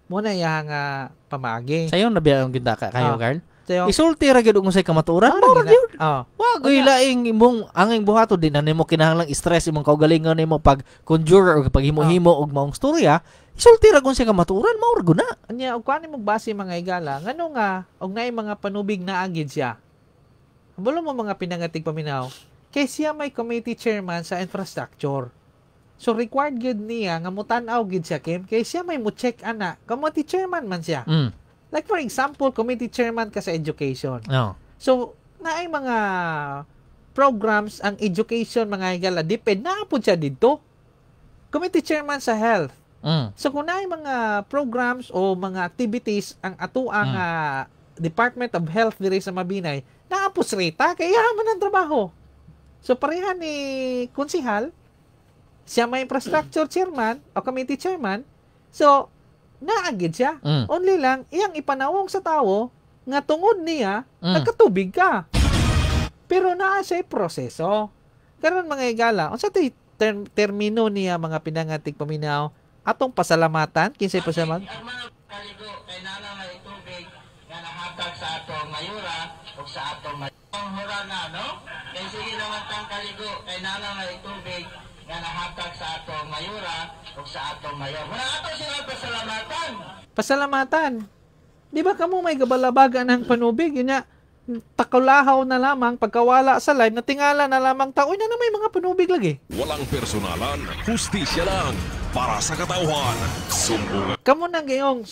Mo na iya nga pamaagi. Sayon na biya ang ginta ka kayo, Carl? Sayo. Isulti ra gyud kung say kamatuoran, Ah, mao ra gina- gyud. Oh. Wa gyud laing imong anging buhaton din na nimo kinahanglang stress imong kaugalingon nimo pag conjure o paghimo-himo og maong storya, isulti ra kung say kamatuoran, mao ra gyud na. Anya og kuan mo base mga higala, ngano nga og naay mga panubig na agid siya. Bulo mo mga pinangatig paminaw. Kay siya may committee chairman sa infrastructure. So required gyud niya nga mutan-aw gyud siya Kim kay siya may mo check ana, committee chairman man siya. Like for example, committee chairman ka sa education. No. So naay mga programs ang education mga higala depend naa pud siya didto. Committee chairman sa health. So kung naay mga programs o mga activities ang atuang Department of Health diri sa Mabinay, naa po rita kay iya man ang trabaho. So pareha ni konsihal, siya may infrastructure chairman o committee chairman. So naagid siya. Only lang iyang ipanawong sa tawo nga tungod niya nagkatubig ka. Pero naa siya proseso. Karon mga higala, unsa to'y termino niya mga pinangatig paminaw atong pasalamatan kinsay pasalamat? Kaligo kay nana may tubig nga nahatag sa atong mayura ug sa atong mayura na no kay sige naman tang kaligo kay nana may tubig nga nahatag sa atong mayura ug sa atong mayor. Wala ato sila pasalamatan. Pasalamatan. Di ba kamo may gabalabagan ng panubig? Yun nga, takulahaw na lamang pagkawala sa live, natingala na lamang tao, uy na na may mga panubig lagi. Walang personalan, hustisya lang para sa katauhan. Sumbungan. Kamo na gayong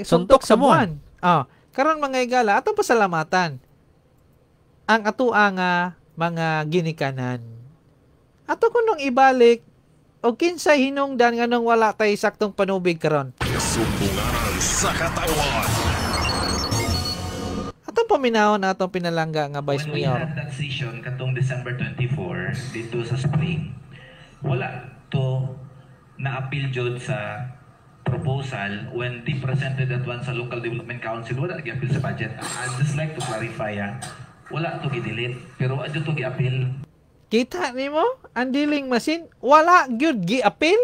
suntok sa buwan. Ah, karon mga higala, atong pasalamatan ang atua nga mga ginikanan. Ato kunong ibalik o kinsay hinungdan nganong wala tay saktong panubig karon. Sumbunganan sa katauhan. Atong paminahon na atong pinalangga nga Vice When we Mayor. had that session katong December 24 dito sa spring, wala to na-appeal jud sa proposal when they presented that one sa local development council, wala gi-appeal sa budget. I'd just like to clarify, wala to gi-delete pero wa jud to gi-appeal. Kita nimo ang dealing machine wala gyud gi-appeal.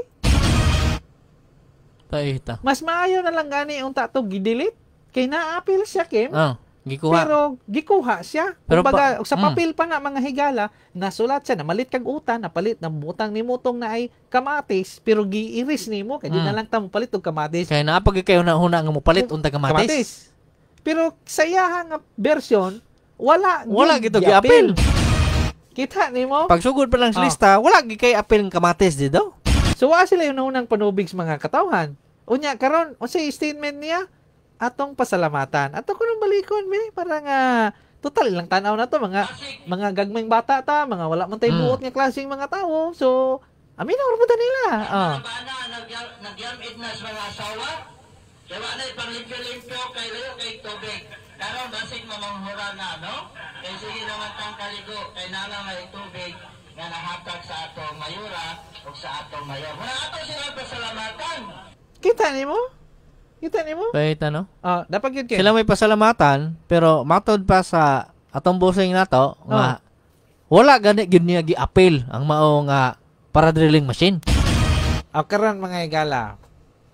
Taita. Mas maayo na lang gani unta to gi-delete kay na-appeal siya Kim. Ah, gikuha. Pero gikuha siya. Pero Kumbaga, sa papel pa na mga higala, nasulat siya, namalit kag utan, napalit ng butang nimo tong naay kamatis, pero giiris nimo kay di na lang ta mopalit og kamatis. Kay naa pag kayo na huna nga mopalit unta kamatis. Pero sa iyaha nga version, wala Wala gyud gito gi-appeal. Kita nimo? Pagsugod pa lang sa lista, wala gi kay appeal ng kamatis dito. So wa sila yung naunang panubig sa mga katawhan. Unya karon unsay statement niya? Atong pasalamatan. Ato ko nang balikon me para nga total ilang tanaw na to mga gagmayng bata ta, mga wala man tay buot nga klaseng mga tao. So amin na ta nila. Ah. Nagyamit na sa mga asawa. Kay wa na'y panglimpyo-limpyo kay layo kay tubig. Karon basig mamanghura na no. Kay sige naman tang kaligo kay nana may tubig nga nahatag sa atong mayura ug sa atong mayor. Wala ato sila pasalamatan. Kita nimo? Kita nimo? Pahita no? Ah, dapat gyud kay. Sila may pasalamatan pero matod pa sa atong busing nato nga wala gani gyud niya gi-appeal ang mao nga para drilling machine. Ah, karon mga higala.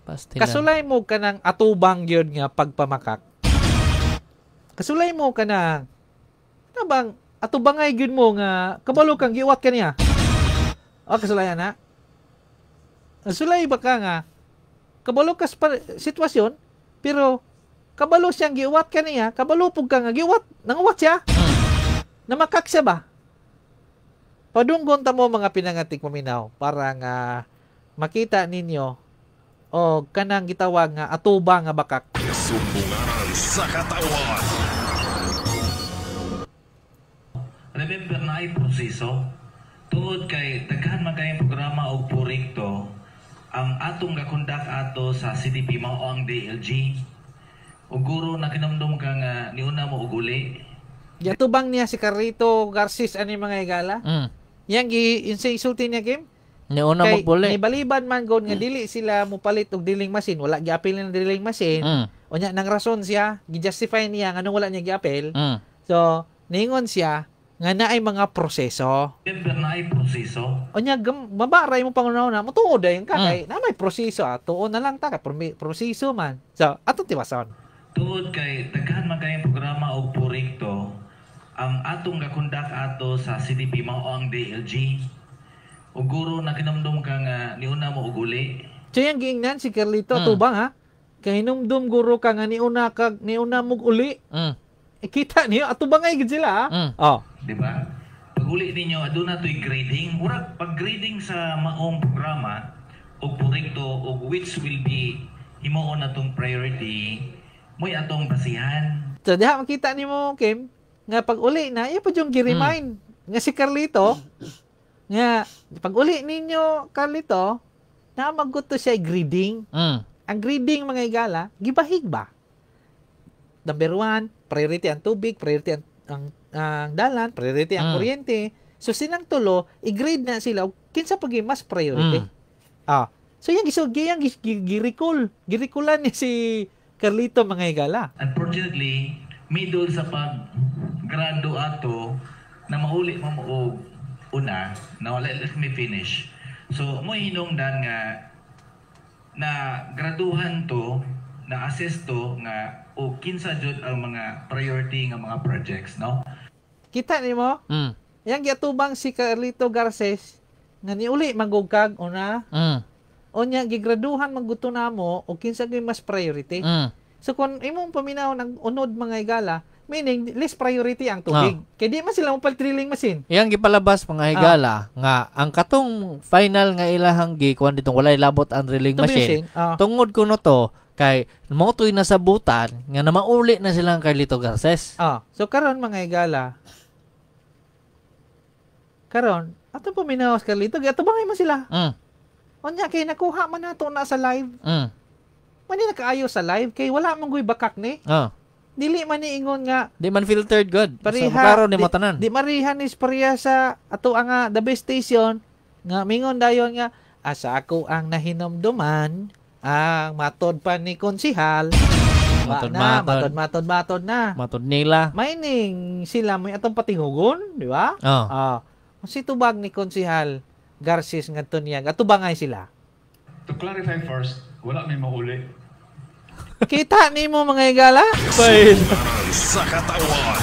Pastilan. Kasulay mo ka ng atubang gyud nga pagpamakak. Kasulay mo ka ng tabang atubangay gyud mo nga kabalo kang giwat kaniya. O kasulay na. Kasulay ba ka nga kabalo ka sa sitwasyon pero kabalo siyang giwat kaniya, kabalo pug ka nga giwat, nanguwat siya. Namakak siya ba? Padunggon ta mo mga pinangatik paminaw para nga makita ninyo o kanang gitawag nga atubang nga bakak. Sumbunganan sa katauhan. Remember na ay proseso. Tuod kay daghan man kayong programa og proyekto ang atong gakondak ato sa CDP mao ang DLG. Ug guro nakinumdum ka nga niuna mo og uli. Yatubang niya si Carrito Garcis ani mga higala. Yang gi insulti niya Kim, Niuna Kay magbuli. nibaliban man gud nga dili sila mopalit og drilling machine, wala giapil ng drilling machine. Unya nang rason siya, gi-justify niya nganong wala niya giapil. So, ningon siya nga naay mga proseso. November na ay proseso. Unya baba ra imong pangunahuna, motuo dayon ka kay na may proseso, ah, tuo na lang ta kay proseso man. So, atong tiwason. Tuod kay daghan man kayong programa og proyekto, ang atong gakondak ato sa CDP mao ang DLG. Ug guro na kinumdum ka nga niuna mo og uli. So yang giingnan si Carlito tubang ha. Kay hinumdum guro ka nga niuna kag niuna mog uli. E, kita niyo atubangay gid sila ha. Oh. Di ba? Pag uli ninyo aduna to'y grading. Murag pag grading sa maong programa og proyekto og which will be himuon natong priority mo'y atong basihan. So diha makita nimo Kim nga pag uli na iya pa yung gi-remind nga si Carlito nga pag uli ninyo Carlito na magguto siya grading. Ang grading mga igala gibahig ba? Number 1, priority ang tubig, priority ang dalan, priority ang kuryente. So silang tulo, i-grade na sila og kinsa pag mas priority. So yang gi-recall, gi-recallan ni si Carlito mga igala. Unfortunately, middle sa paggrado ato na mauli mo og una, now let me finish. So mo hinungdan nga na graduhan to, na assess to nga o kinsa jud ang mga priority nga mga projects, no? Kita nimo? Yang giatubang si Carlito Garces nga niuli manggugkag una. Unya gigraduhan mangguto namo og kinsa gyud mas priority. So kung imong paminaw ng unod mga igala, meaning less priority ang tubig. Kay di man sila mopalit drilling machine. Iyang gipalabas mga higala nga ang katong final nga ilahang gikuan ditong walay labot ang drilling Tubig machine. machine. Tungod kuno to kay mo to'y nasabutan nga namauli na silang Carlito Garces. So karon mga higala, karon atong paminaw si Carlito, giatubangay man sila. Unya kay nakuha man nato na sa live. Mani nakaayo sa live kay wala man guy bakak ni. Dili man ni ingon nga Di man filtered good. Pareha, So, klaro ni mo tanan. Di marihan is pareha sa ato ang the best station nga mingon dayon nga asa ako ang nahinomduman ang matod pa ni konsihal. Matod, na, matod. matod, matod, matod na. Matod nila. Mining sila may atong patingugon, di ba? Si tubag ni konsihal Garces ngadto niya, atubangay sila. To clarify first, wala may mauli. Kita nimo mga higala? Sa katawan.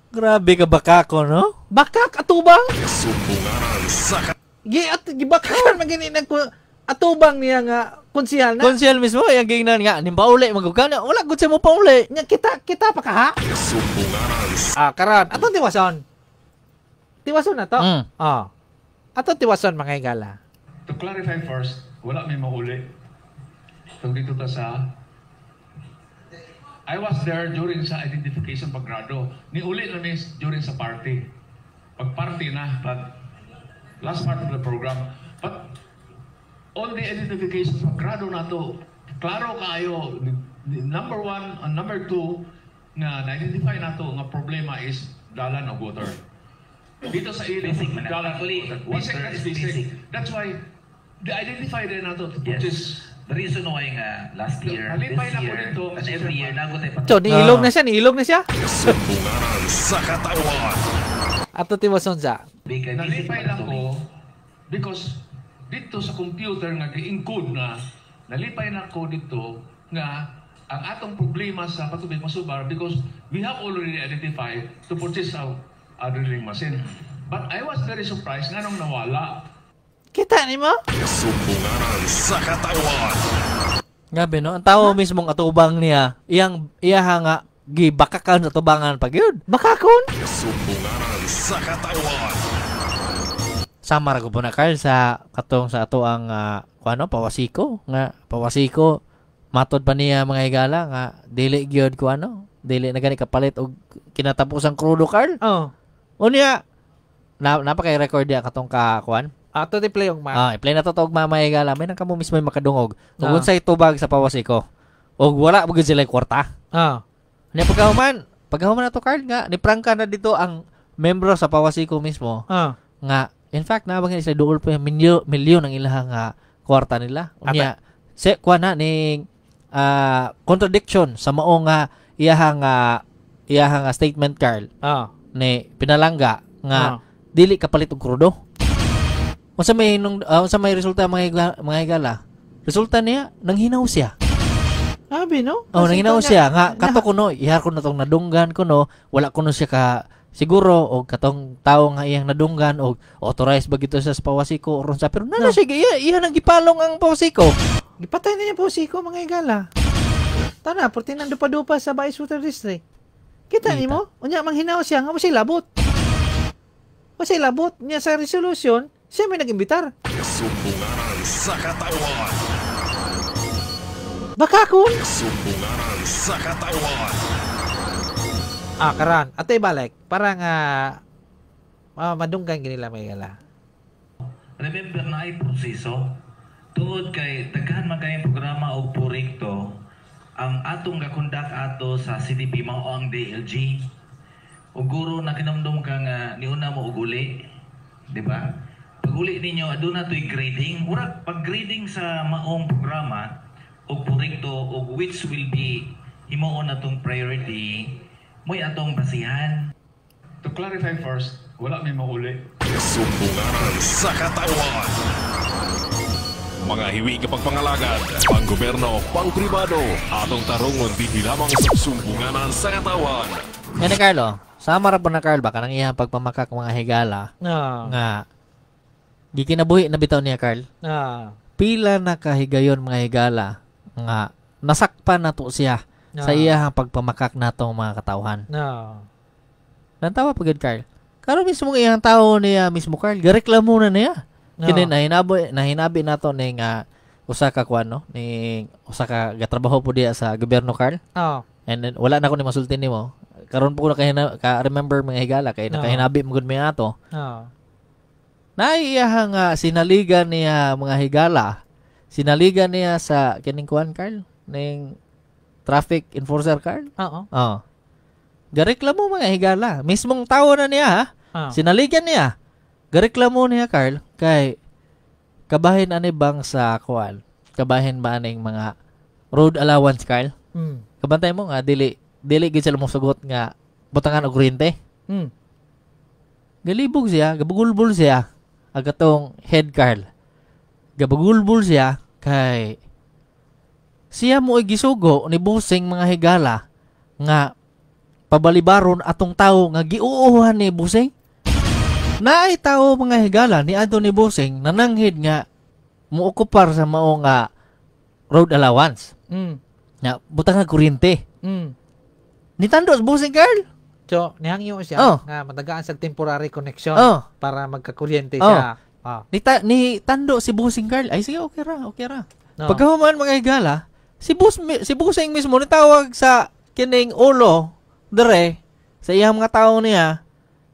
Grabe ka bakako, no? Bakak atubang? Sumbunganan sa Gibakakan magini nag atubang niya nga konsihal na. Konsihal mismo yang gingnan nga nim pauli magugana wala gud sa mo pauli. Nya kita pa ka ha? Sumbunganan Karon atong tiwason. Tiwason na to. Atong tiwason mga higala. To clarify first, wala may mauli. So dito ta sa I was there during sa identification paggrado. Niuli na miss during sa party. Pag party na, but last part of the program. But on the identification paggrado na to, klaro kaayo, number 1 and number 2 nga na-identify na to nga problema is dalan og water. Dito sa ilog, Basic man na. dalan og Actually, water. water Basic, that's is basic. basic. That's why the identify din na to, Yes. which is The reason why nga last year, Nalipay this na ko year, nito, and Mr. every year, Chairman. nago tayo So niilog na siya, niilog na siya. Sumbunganan sa katawan. Ato tiwason sa. Nalipay lang ko because dito sa computer nga gi-encode na, nalipay na ko dito nga ang atong problema sa patubig masubar because we have already identified to purchase a drilling machine. But I was very surprised nga nung nawala. Kita nimo? Sumbunganan sa katawan. Grabe no, ang tao mismong atubang niya, iyang iyaha nga gibakakan sa tubangan pag yun. Bakakon? Sumbunganan sa katawan. Sama ra ko po na Carl sa katong sa ato ang kuano pawasiko nga pawasiko matod pa niya mga higala nga dili gyud kuano dili na gani kapalit og kinatapos ang krudo Carl. Oh. Unya na napakay record diya katong ka kuan. Ato ti play og ma. I-play na to og mamaya higala may nang kamo mismo yung makadungog. Ug Ah. unsay tubag sa pawasiko. Og wala mo gyud sila kwarta. Nya pagkahuman na to Carl nga ni prangka na dito ang membro sa pawasiko mismo. Nga In fact, naabang sila duol pa yung milyon ang ilahang kwarta nila. Unya, se kuha na ning contradiction sa mao nga iyahang iyahang statement, Carl. Ni Pinalangga nga dili kapalit og krudo. Unsa may nung unsa may resulta mga higala? Resulta niya nanghinaw siya. Abi no? Oh, nanghinaw siya nga kato kuno, ihar kuno tong nadunggan kuno, wala kuno siya ka siguro og katong tawo nga iyang nadunggan og authorized ba gito sa Pawasiko or unsa, pero nana siya iya nang gipalong ang Pawasiko. Gipatay na niya Pawasiko mga higala. Tana, porti nang dupa-dupa sa Bais Water District. Kita nimo? Unya manghinaw siya nga mo siya labot. Mo siya labot niya sa resolution, siya may nag-imbitar. Sumbunganan sa katawan. Baka kun Sumbunganan sa katawan. Karan, ate balik para nga madunggan ginila may gala. Remember na ay proseso. Tuod kay daghan man kayong programa og proyekto, ang atong gakondak ato sa CDP mao ang DLG. Ug guro na kinumdum ka nga niuna mo og uli, di ba? Pag uli ninyo aduna toy grading. Murag pag grading sa maong programa og proyekto og which will be himuon natong priority mo'y atong basihan. To clarify first, wala may mauli. Sumbunganan sa katawan. Mga hiwi pagpangalagad, panggobyerno, pangpribado, atong tarungon dinhi lamang sa Sumbunganan sa Katawan. Yan na, Carlo. Sama ra po na, Carl, baka nang iyang pagpamakak mga higala. Nga gikinabuhi na bitaw niya, Carl. Pila na kahigayon mga higala nga nasakpan na to siya sa iyang pagpamakak natong mga katawhan. Nantawa pa gud, Carl. Karon mismo iyang tao niya mismo, Carl, gareklamo na niya. Kini nahinabi nato ning usa ka kuan no, ning usa ka gatrabaho po diya sa gobyerno, Carl. And then wala na ko ni masulti nimo. Karon po ko ka remember mga higala kay nakahinabi mo gud mi ato. Naiyahang sinaligan niya mga higala. Sinaligan niya sa kining kuan, Carl, ning traffic enforcer, Carl. Oo. Oh. Gareklamo mga higala. Mismong tao na niya, ha? Sinaligan niya. Gareklamo niya, Carl, kay kabahin ani bang sa kuan? Kabahin ba aning mga road allowance, Carl? Kabantay mo nga dili gid sila mosugot nga butangan og kuryente. Galibog siya, gabugulbul siya ang katong head, Carl. Gabugulbul siya kay siya mo gisugo ni Busing mga higala nga pabalibaron atong tawo nga giuuhan ni Busing. Naay tao mga higala ni adto ni Busing nananghid nga muokupar sa mao nga road allowance. Nga butang nga kuryente. Nitando sa Busing, Carl. So, nihangyo siya nga matagaan sa temporary connection para magkakuryente siya. Ni tando si Busing, Carl. Ay sige, okay ra, okay ra. Pagkahuman mga higala, si Busing mismo nitawag sa kining ulo dere sa iyang mga tao niya.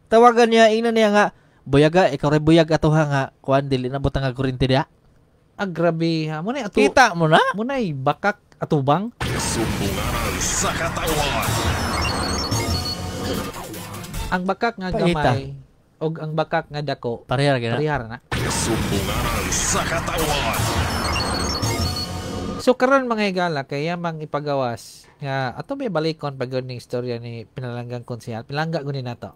Tawagan niya, ingnan niya nga, buyaga, ikaw rin buyag ato ha nga, kuan, dili na butang nga kuryente diya. Ah, grabe ha. Muna, ato, kita mo na? Muna, bakak atubang. Sumbunganan sa katawan. Ang bakak nga gamay, og ang bakak nga dako. Parehar na. Parehar na. Sumbunganan sa katawan. So, karon mga higala, kaya mang ipagawas, nga, ato may balikon pag ning istorya ni Pinalanggang Konsehal. Pinalangga gunin nato.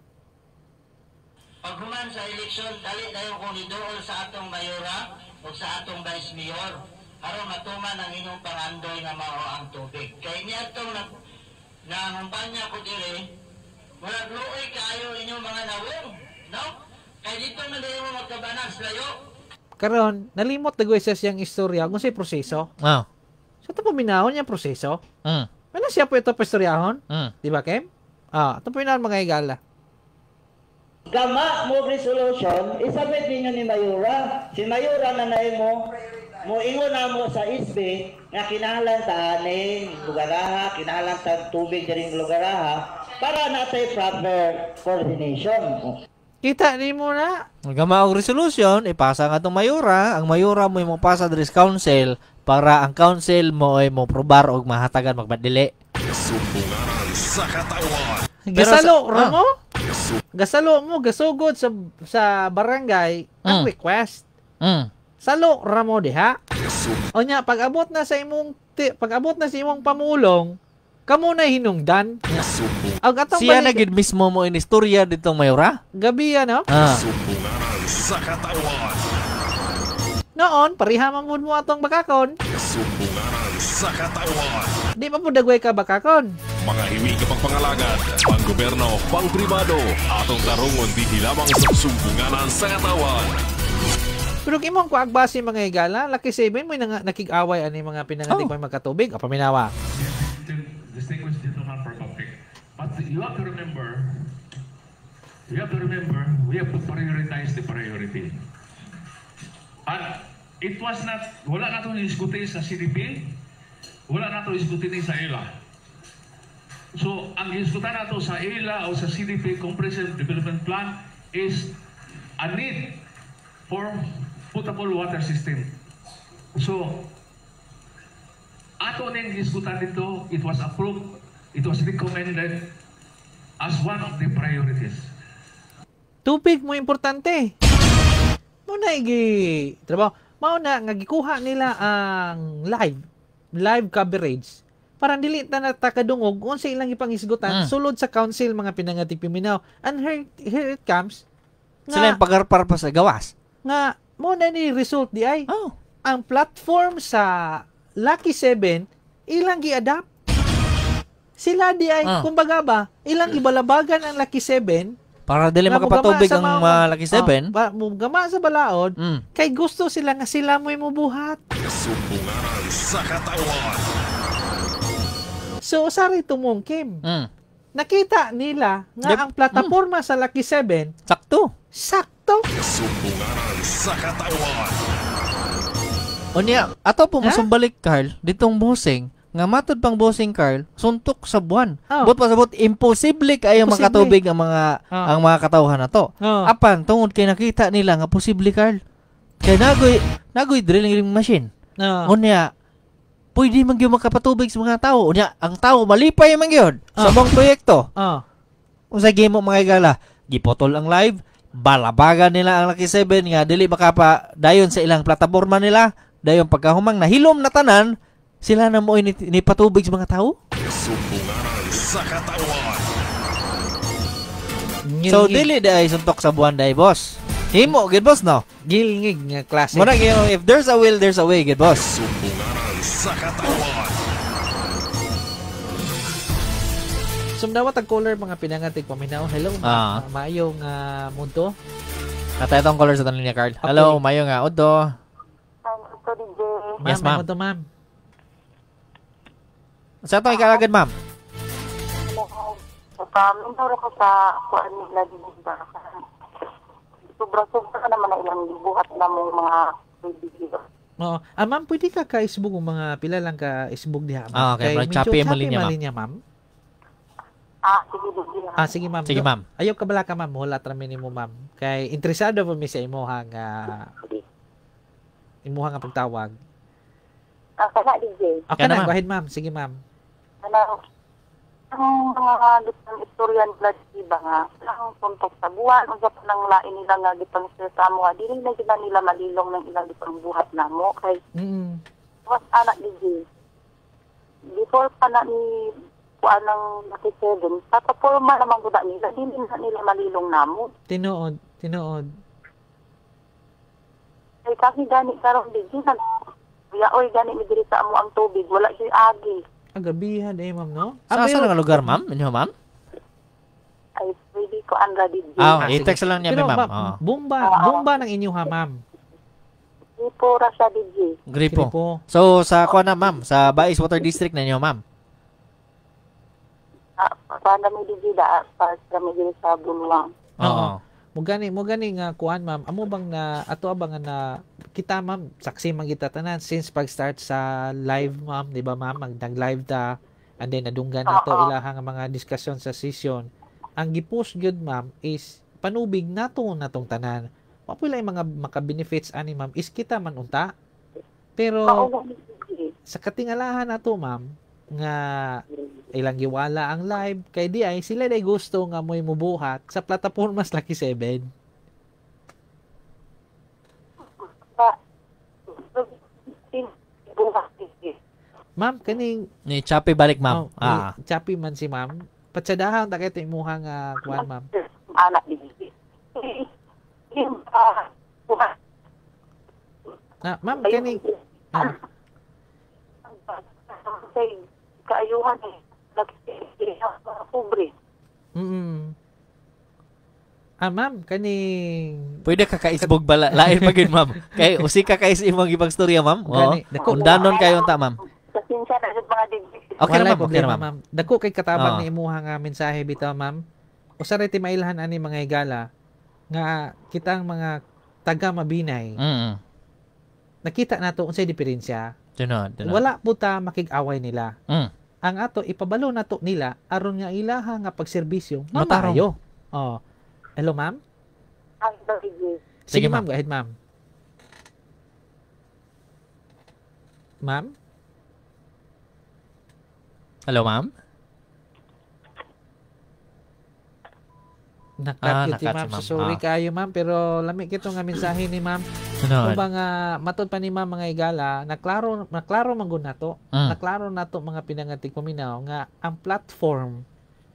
Paghuman sa eleksyon, dali dayon kung niduol sa atong mayora o sa atong vice mayor aron matuman ang inyong pangandoy nga mao ang tubig. Kay niadtong nangumpanya ko diri, murag luoy kaayo inyong mga nawong, no? Kay dito man dayon mo magkabanas layo. Karon, nalimot na sa siyang istorya kung sa'y proseso. So ito paminahon niya proseso. Ano siya po ito paistoryahon? Di ba, Kem? Ito paminahon mga higala. Gama mo resolution, isabit ninyo ni Mayura. Si Mayura na mo, moingon na mo sa SB nga kinahanglan ta ning lugaraha, kinahanglan ta tubig diring lugaraha para natay proper coordination. Kita nimo na. Gama og resolution, ipasa nga tong Mayura, ang Mayura mo mopasa diri sa council para ang council mo ay mo probar og mahatagan magbadili. Sumbunganan sa katawan. Gisalo ra mo? Gasalo mo, gasugod sa barangay ang request. Salo ra mo diha. Onya pag abot na sa imong pamulong, kamo na hinungdan. Og atong siya na gid mismo mo inistorya ditong mayora. Gabi ano? Sumbunganan sa katawan. Noon, pareha man mo atong bakakon. Sumbunganan sa katawan. Di pa po dagway ka bakakon. Mga hiwi ka pagpangalagad, panggobyerno, pangpribado, atong tarungon dinhi lamang sa Sumbunganan sa Katawan. Pero kung imong kuag base mga higala, Lucky 7 mo nakig-away ani mga pinangatik may magkatubig o paminawa. Distinguished gentleman for public. But you have to remember, we have to prioritize the priority. And it was not, wala na itong isguti sa CDP, wala na itong isguti ni sa ELA. So, ang isgutan nato sa ELA o sa CDP, Comprehensive Development Plan, is a need for potable water system. So, ato ning isgutan dito, it was approved, it was recommended as one of the priorities. Tubig mo importante. Muna igi trabaho. Mao na nga gikuha nila ang live coverage para dili ta na takadungog unsa ilang ipangisgutan sulod sa council mga pinangatik piminaw. And here it comes. Nga, sila yung pagarpar pa sa gawas. Nga mo na ni result di ay. Oh. Ang platform sa Lucky 7 ilang gi-adapt. Sila di ay kumbaga ba ilang gibalabagan ang Lucky 7 para dili makapatubig ang mga Lucky 7. Mugama sa balaod kay gusto sila nga sila mo'y mubuhat. Sumbunganan sa katawan. So usari tumong Kim. Nakita nila nga ang plataporma sa Lucky 7 sakto. Sakto. Sumbunganan sa katawan. Unya, ato po masumbalik Carl ditong bossing nga matod pang bossing Carl, suntok sa buwan. Oh. But pasabot imposible kaayo makatubig ang mga ang mga katawhan na to. Oh. Apan tungod kay nakita nila nga posible Carl. Kay nagoy drilling machine. Oh. Unya, pwede man gyud makapatubig sa mga tao. Unya, ang tao malipay man gyud sa mong proyekto. Oh. Unsa gimo mga higala, gipotol ang live, balabagan nila ang Lucky 7 nga dili makapa dayon sa ilang plataporma nila, dayon pagkahumang nahilom na tanan, sila na mo ni patubig sa mga tao. Sumbunganan sa katawan. So dili day suntok sa buwan day boss. Himo gid boss no. Gilngig nga klase. Mura gyud, if there's a will there's a way gid boss. Sumbunganan sa katawan. Sumdawat ang caller mga pinangatig paminaw. Hello, maayong mundo. Natay itong caller sa tanong niya Carl. Okay. Hello, maayong udto. Yes, ma'am. Ma'am, ma'am. Sa itong ikalagad, ma'am? Paminturo ko sa kuan nila din ba? Sobra-sobra naman na ilang gibuhat na mong mga video. Oo. Ma'am, pwede ka ka-isbog o mga pila lang ka-isbog diha, ma'am? Ah, okay. Kay choppy mo linya, ma'am. Sige, sige. Sige, ma'am. Sige, ma'am. Ayaw ka bala ka, ma'am. Wala tra mo, ma'am. Kay interesado pa mi sa imuhang imuhang nga pagtawag. Kana, DJ. Okay na, go ahead, ma'am. Sige, ma'am. Ano, ang mga gitang istorya nila diba nga, ang suntok sa buwan, unsa pa nang lain nila nga gitang sa amo, dili na sila nila malilong ng ilang gitang buhat namo kay was anak DJ. Before pa na ni kuan ng Lucky 7, plataporma naman gud nila, dili na nila malilong namo. Tinuod, tinuod. Kay kasi gani karon DJ nag yaoy gani mi diri sa amo ang tubig, wala siya agi. Gabihan eh, ma'am, no? Sa saan nga lugar, ma'am? Inyo, ma'am? Ay, pwede ko ang ready. I-text lang niya, ma'am. Bomba ng inyo, ha, ma'am? Gripo ra siya, DJ. Gripo. So, sa kuha na, ma'am? Sa Bais Water District na inyo, ma'am? Paano mi, DJ, da? Para mi diri sa Bulwang. Oo. Mo gani nga kuan, ma'am. Amo bang na ato abang nga na kita, ma'am, saksi man kita tanan since pag-start sa live, ma'am, di ba, ma'am? Nag-live ta and then nadunggan nato ilahang mga diskusyon sa session. Ang gi-post gyud, ma'am, is panubig nato natong tanan. Wa pila yung mga maka-benefits ani, ma'am, is kita man unta. Pero sa katingalahan nato, ma'am, nga ilang giwala ang live kay di ay sila day gusto nga mo'y mubuhat sa platapormas Lucky 7. Ma'am, kaning Ni Chappy balik, ma'am. Oh, ni Chappy man si ma'am. Patsadahan ta kay imuha nga kuan, ma'am. Anak di. Ah, ma'am, kaning Kaayuhan eh. Pobre. Ah, ma'am, kaning Pwede ka kaisbog bala lain pa gyud, ma'am. Kay usi ka kais imong ibang storya, ma'am. Oo. Gani, dako. Undanon kayo unta, ma'am. Pasensya na sa mga digdi. Okay Walay na, ma'am. Okay problema, na, ma'am. ma'am. Dako kay katabang Oo. ni imuha nga mensahe bitaw, ma'am. Usa ra timailhan ani mga higala nga kitang mga taga Mabinay. Nakita nato unsay diferensya. Tunod, tunod. Wala po ta makig-away nila. Ang ato ipabalo nato nila aron nga ilaha nga pagserbisyo Matarong. mamaayo. Oh. Hello, ma'am. Sige, Sige, ma'am. Go ahead, ma'am. Ma'am? Hello, ma'am. Nakat Ah, yun si nakat ma'am. si ma'am. So, sorry Ah. kayo, ma'am, pero lami kito nga mensahe ni ma'am. Sunod. Kung ba nga matod pa ni ma'am mga igala, naklaro naklaro man gud nato. Naklaro nato mga pinangatig paminaw nga ang platform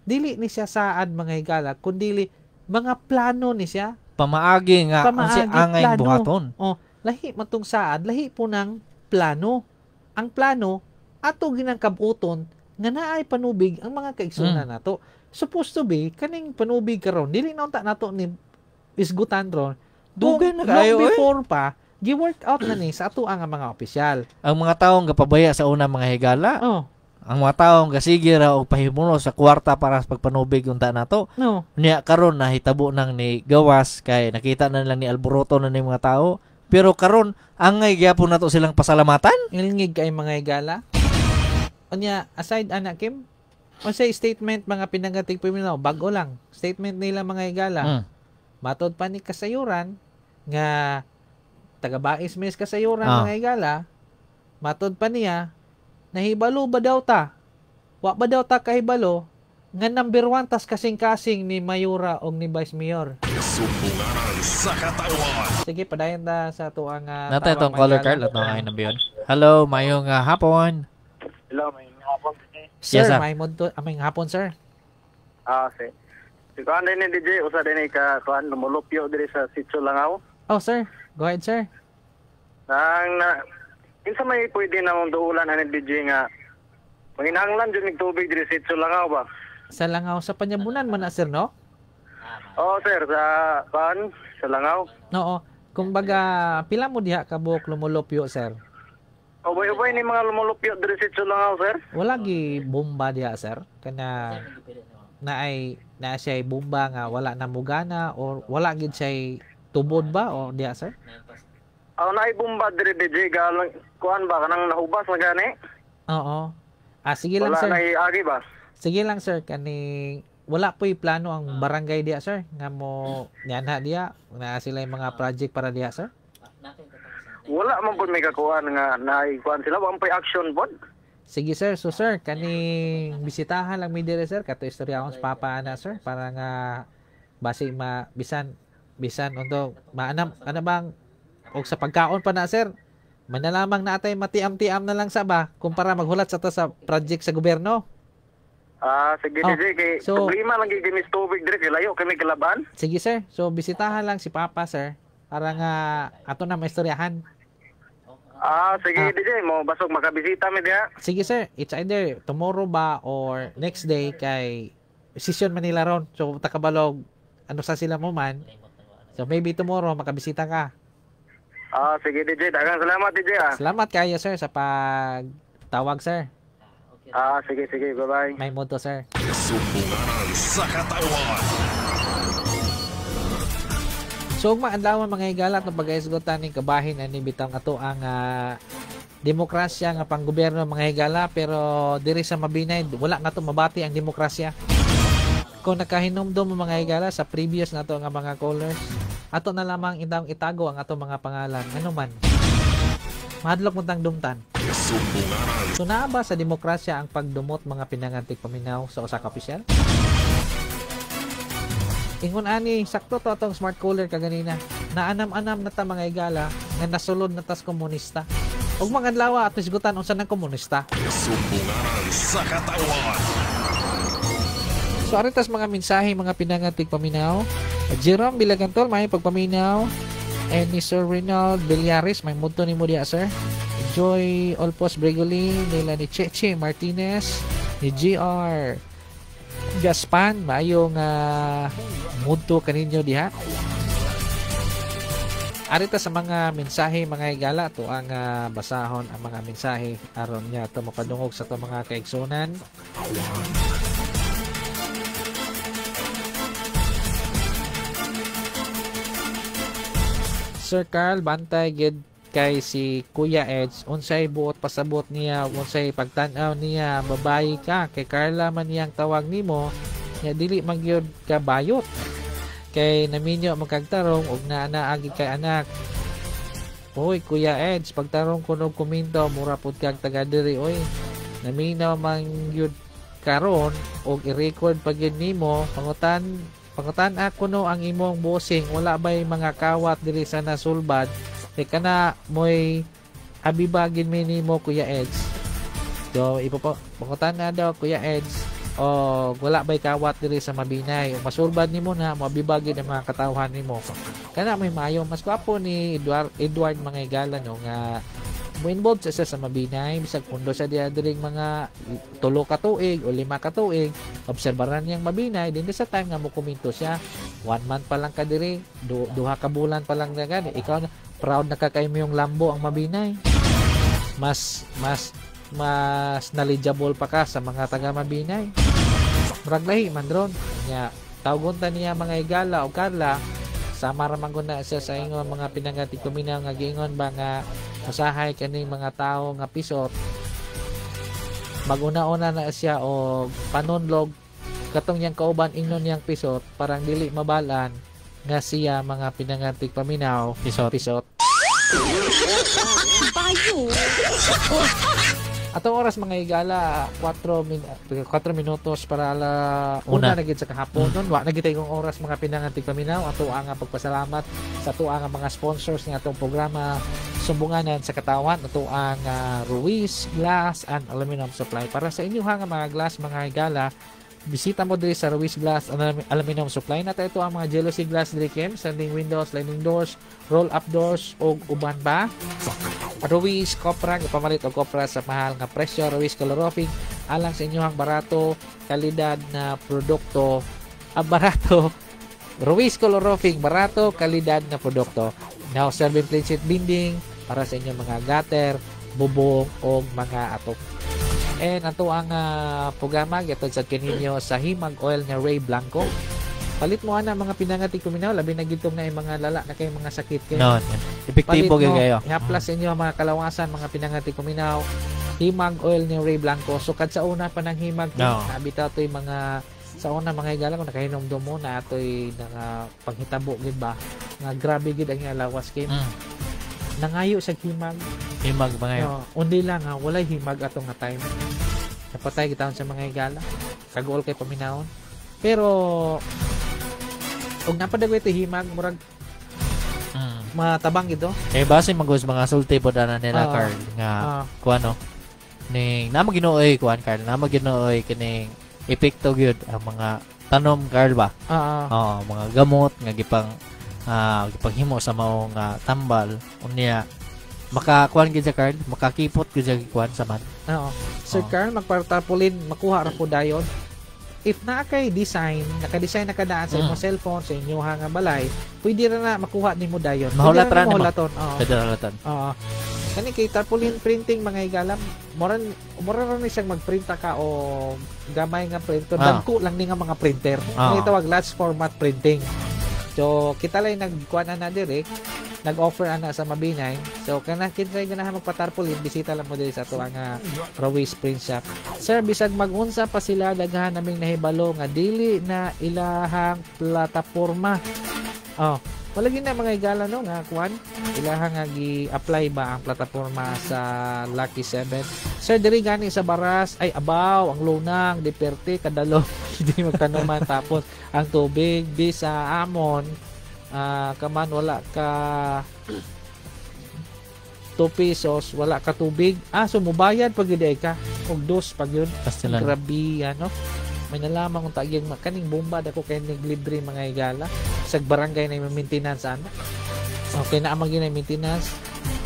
dili ni siya saad mga higala, kundili mga plano ni siya. Pamaagi nga Pamaagi, unsi angay plano. buhaton. Oh, lahi man tong saad, lahi po ng plano. Ang plano ato ginang kabuton nga naay panubig ang mga kaigsunan nato. Supposed to be kaning panubig karon dili na unta nato ni isgutan ron. Dugay na Kung kayo, long eh. before pa gi-work out na ni sa ato ang mga opisyal. Ang mga taong gapabaya sa una mga higala. Oh. Ang mga taong gasige ra og pahimuno sa kwarta para sa pagpanubig unta nato. No. Niya karon nahitabo nang ni gawas kay nakita na lang ni alboroto na ni mga tao. Pero karon angay gyapon nato silang pasalamatan. Ngilngig kay mga higala. Unya, aside ana Kim, unsay statement mga pinangatig paminaw, bago lang. Statement nila mga higala. Matod pa ni kasayuran nga taga-Bais mes kasayuran mga higala. Matod pa niya nahibalo ba daw ta? Wa ba daw ta kahibalo nga number 1 tas kasing-kasing ni Mayura og ni Vice Mayor. Sumbunganan sa katawan. Sige, padayon ta sa tuang Nata itong caller card at mga inambiyon. Hello, mayong hapon. Hello, may hapon DJ. Sir, Yes, sir. may modto, aming hapon, sir. Ah, si. Si kuan din ni DJ, usa din ni ka kuan lumulupyo diri sa Sitio Langaw. Oh, sir. Go ahead, sir. Nang na kinsa may pwede na mong duulan ani DJ nga manginahanglan jud mig tubig diri sa Sitio Langaw ba? Sa Langaw, sa Panyabunan man na, sir, no? Oh, sir, sa kuan sa Langaw. Oo. Kumbaga, pila mo diha ka buok lumulupyo, sir? Ubay-ubay ni mga lumulupyo diri sa Sitio Langaw, sir. Wala gi bomba diha, sir. Kana na ay na siya bomba nga wala na mugana or wala gid siya tubod ba o diha, sir? Aw naay bomba diri DJ galang kuan ba kanang nahubas na gani? Oo. Ah, sige lang, Wala sir. na agi ba? Sige lang, sir. Kani wala po'y plano ang barangay diha, sir. Nga mo nianha diha, na sila yung mga project para diha, sir. Wala man pud may kakuan nga naay kuan sila, wa man pay action pod. Sige sir, so sir, kaning bisitahan lang mi dire sir, kato istorya akong sa papa ana sir para nga basi ma bisan bisan unto maanam ana bang og sa pagkaon pa na sir. Manalamang na atay matiam-tiam na lang sa ba kumpara maghulat sa ta sa project sa gobyerno. Ah, sige Oh, DJ kay problema lang gyud kami sa tubig diri kay layo kami kalaban. Sige sir, so bisitahan lang si papa sir para nga ato na maistoryahan. Ah, sige DJ mo basog makabisita mi diha. Sige sir, it's either tomorrow ba or next day kay session Manila ron. So takabalog ano sa sila mo man. So maybe tomorrow makabisita ka. Ah, sige DJ, daghang salamat DJ ah. Salamat kayo sir sa pagtawag sir. Ah, sige sige, bye-bye. May moto sir. Sumbunganan sa katawan. So ugma adlaw mga higala atong pagaisgotan ning kabahin ani bitang ato ang demokrasya nga panggobyerno mga higala pero diri sa Mabinay wala nga to mabati ang demokrasya. Kung nakahinumdom mo mga higala sa previous nato nga mga callers, ato na lamang itang itago ang ato mga pangalan ano man. Mahadlok mo tang dumtan. Sumbunganan. So naa ba sa demokrasya ang pagdumot mga pinangantik paminaw sa usa ka opisyal? Ingon ani, sakto to atong smart cooler kaganina. Naanam-anam na ta mga igala nga nasulod na tas komunista. Ug mga adlaw at isgutan unsa nang komunista. Sumbunganan sa katawan. So aritas mga mensahe mga pinangatig paminaw. Jerome Bilagantol may pagpaminaw. And ni Sir Rinald Villares may mudto nimo diha sir. Joy Olpos Bregoli nila ni Cheche Martinez ni GR Gaspan maayong mudto kaninyo diha. Arita sa mga mensahe mga higala to ang basahon ang mga mensahe aron niya to mapadungog sa to mga kaigsunan. Sir Carl, bantay gid kay si Kuya Eds, unsay buot pasabot niya, unsay pagtan-aw niya, babayi ka kay Carla man niyang tawag nimo, nya dili magyud ka bayot. Kay naminyo magkagtarong og naa-naagi kay anak. Oy Kuya Eds, pagtarong kuno kuminto, mura pud kag taga diri oy. Naminaw man gyud karon og i-record pa gyud nimo, pangutan ako no ang imong bossing, wala bay mga kawat diri sa nasulbad. Kay kana moy abibagin mi nimo Kuya Eds. So ipapangutan na daw Kuya Eds o wala bay kawat diri sa Mabinay. O masulbad nimo na moabibagin ang mga katawhan nimo. Kana may maayo mas gwapo ni Edward mga higala no nga mo-involved siya sa Mabinay, bisag pundo siya diha diring mga 3 ka tuig o 5 ka tuig, obserbaran niyang Mabinay din sa time nga mo komento siya. 1 month pa lang ka diri, 2 ka bulan pa lang na gani, ikaw na proud na ka kay mo yung lambo ang Mabinay. Mas knowledgeable pa ka sa mga taga Mabinay. Murag lahi man ron. Nya tawgon ta niya mga higala o Carla, sama ra man gud na siya sa ingon mga pinangati kuminaw nga giingon ba nga usahay kaning mga tawo nga pisot. Maguna-una na siya og panunlog katong niyang kauban ingnon niyang pisot parang dili mabalan nga siya mga pinangantig paminaw pisot. Pisot. Bayo. Atong oras mga higala 4 minutos para ala una na gid sa kahapon. Wa na gid kong oras mga pinangantig paminaw. Ato ang pagpasalamat sa ato ang mga sponsors ng atong programa Sumbunganan sa Katawan. Ato ang Ruiz Glass and Aluminum Supply. Para sa inyo nga mga glass mga higala, bisita mo diri sa Ruiz Glass and Aluminum Supply. Nata ito ang mga jealousy glass diri Kim, standing windows, sliding doors, roll up doors og uban pa. Ruiz Copra, gipamalit og kopra sa mahal nga presyo. Ruiz Color Roofing, alang sa inyohang barato, kalidad na produkto. Barato. Ruiz Color Roofing, barato, kalidad na produkto. Now serving plain sheet binding para sa inyong mga gutter, bubong og mga atop. And ato ang programa giatod sa kininyo sa Himag Oil nga Ray Blanco. Palit mo ana mga pinangati kuminaw, labi na gitong na mga lala na kay mga sakit kayo. No, epektibo gyud kayo. Ihaplas inyo ang mga kalawasan mga pinangati kuminaw. Himag Oil ni Ray Blanco. Sukad sa una pa ng Himag, no. Nabitaw to'y mga sa una mga higala kung nakahinomdom mo na ato'y nga panghitabo gid ba. Nga grabe gid ang lawas kay. Nangayo sa Himag. Himag ba ngayon? No, undi lang ha, walay himag atong nga time. Napatay gitawon sa mga higala. Kaguol kay paminawon. Pero og napadagoy ito himag murag matabang gito. Eh base magos mga sulti po na nila Carl nga kuano ning namo Ginooy kuan Carl, namo Ginooy kining epekto gyud ang mga tanom Carl ba. Oo, mga gamot nga gipang gipanghimo sa maong tambal unya makakuan gid sa Carl, makakipot gid sa kuan sa man. Oo. Sir Carl, magpartarpulin makuha ra po dayon. If naa kay design, naka-design na kadaan sa imong cellphone, sa inyong nga balay, pwede ra na makuha nimo dayon. Mahulat ra nimo. Pwede ra hulaton. Oo. Kani kay tarpaulin printing mga higala, mura ra ni siyang magprinta ka o gamay nga printer, dagko lang ni nga mga printer. Kani tawag large format printing. So kita lay nagkuan na diri, nag-offer ana sa Mabinay. So kana kinsay ganahan magpatarpaulin, bisita lang mo diri sa ato ang Ruiz Print Shop. Sir, bisag magunsa pa sila, daghan naming nahibalo nga dili na ilahang plataporma. Oh, Malagi na mga higala no nga kuan ilaha nga gi-apply ba ang plataporma sa Lucky 7. Sir, diri gani sa Baras ay abaw ang lunang deperte kadalo hindi magtanuman tapos ang tubig di sa amon kaman wala ka 2 pesos wala ka tubig. So mubayad pag gyud ka og dos pag yun. Pastilan. Grabe ano. May nalaman kung tagyang kaning bomba dako kay naglibre mga higala sa barangay na yung maintenance ana. Okay na amang ginay maintenance.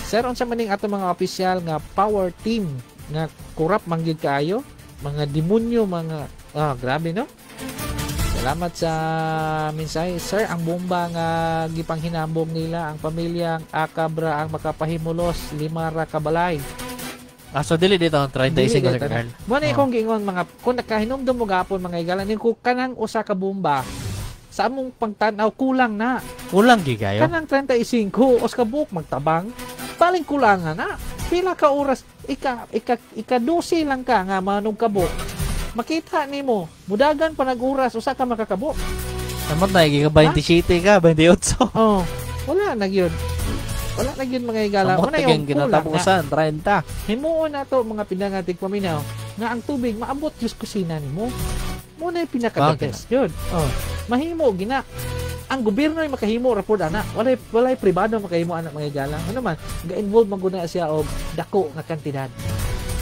Sir, unsa man ning ato mga opisyal nga power team nga kurap man gyud kaayo, mga demonyo, mga grabe no. Salamat sa mensahe. Sir, ang bomba nga gipanghinambong nila ang pamilyang Akabra ang makapahimulos, 5 ra ka balay. So dili dito ang 35 Dili sir dito. Carl. Mo na akong giingon mga kung nakahinumdum mo gapon mga higala ning kung kanang usa ka bomba sa among pagtan-aw kulang na. Kulang gi kayo. Kanang 35 os ka buok magtabang, paling kulangan na. Pila ka oras ika ika ika 12 lang ka nga manong kabuk. Makita nimo, mudagan pa nag-oras usa ka makakabuk. Samot na gi ka 27 ka, 28. Oh, wala na gyud. Wala na gyud mga higala. Samot Muna na yung gyud kulang na. kinatapusan 30. Himuon na to mga pinangatig paminaw nga ang tubig maabot jud kusina nimo. Mo na yung pinaka the best yun. Oh. Mahimo gina. Ang gobyerno ay makahimo ra pod ana. Walay pribado makahimo ana mga higala. Ano man, ga-involve man gud na siya og dako nga kantidad.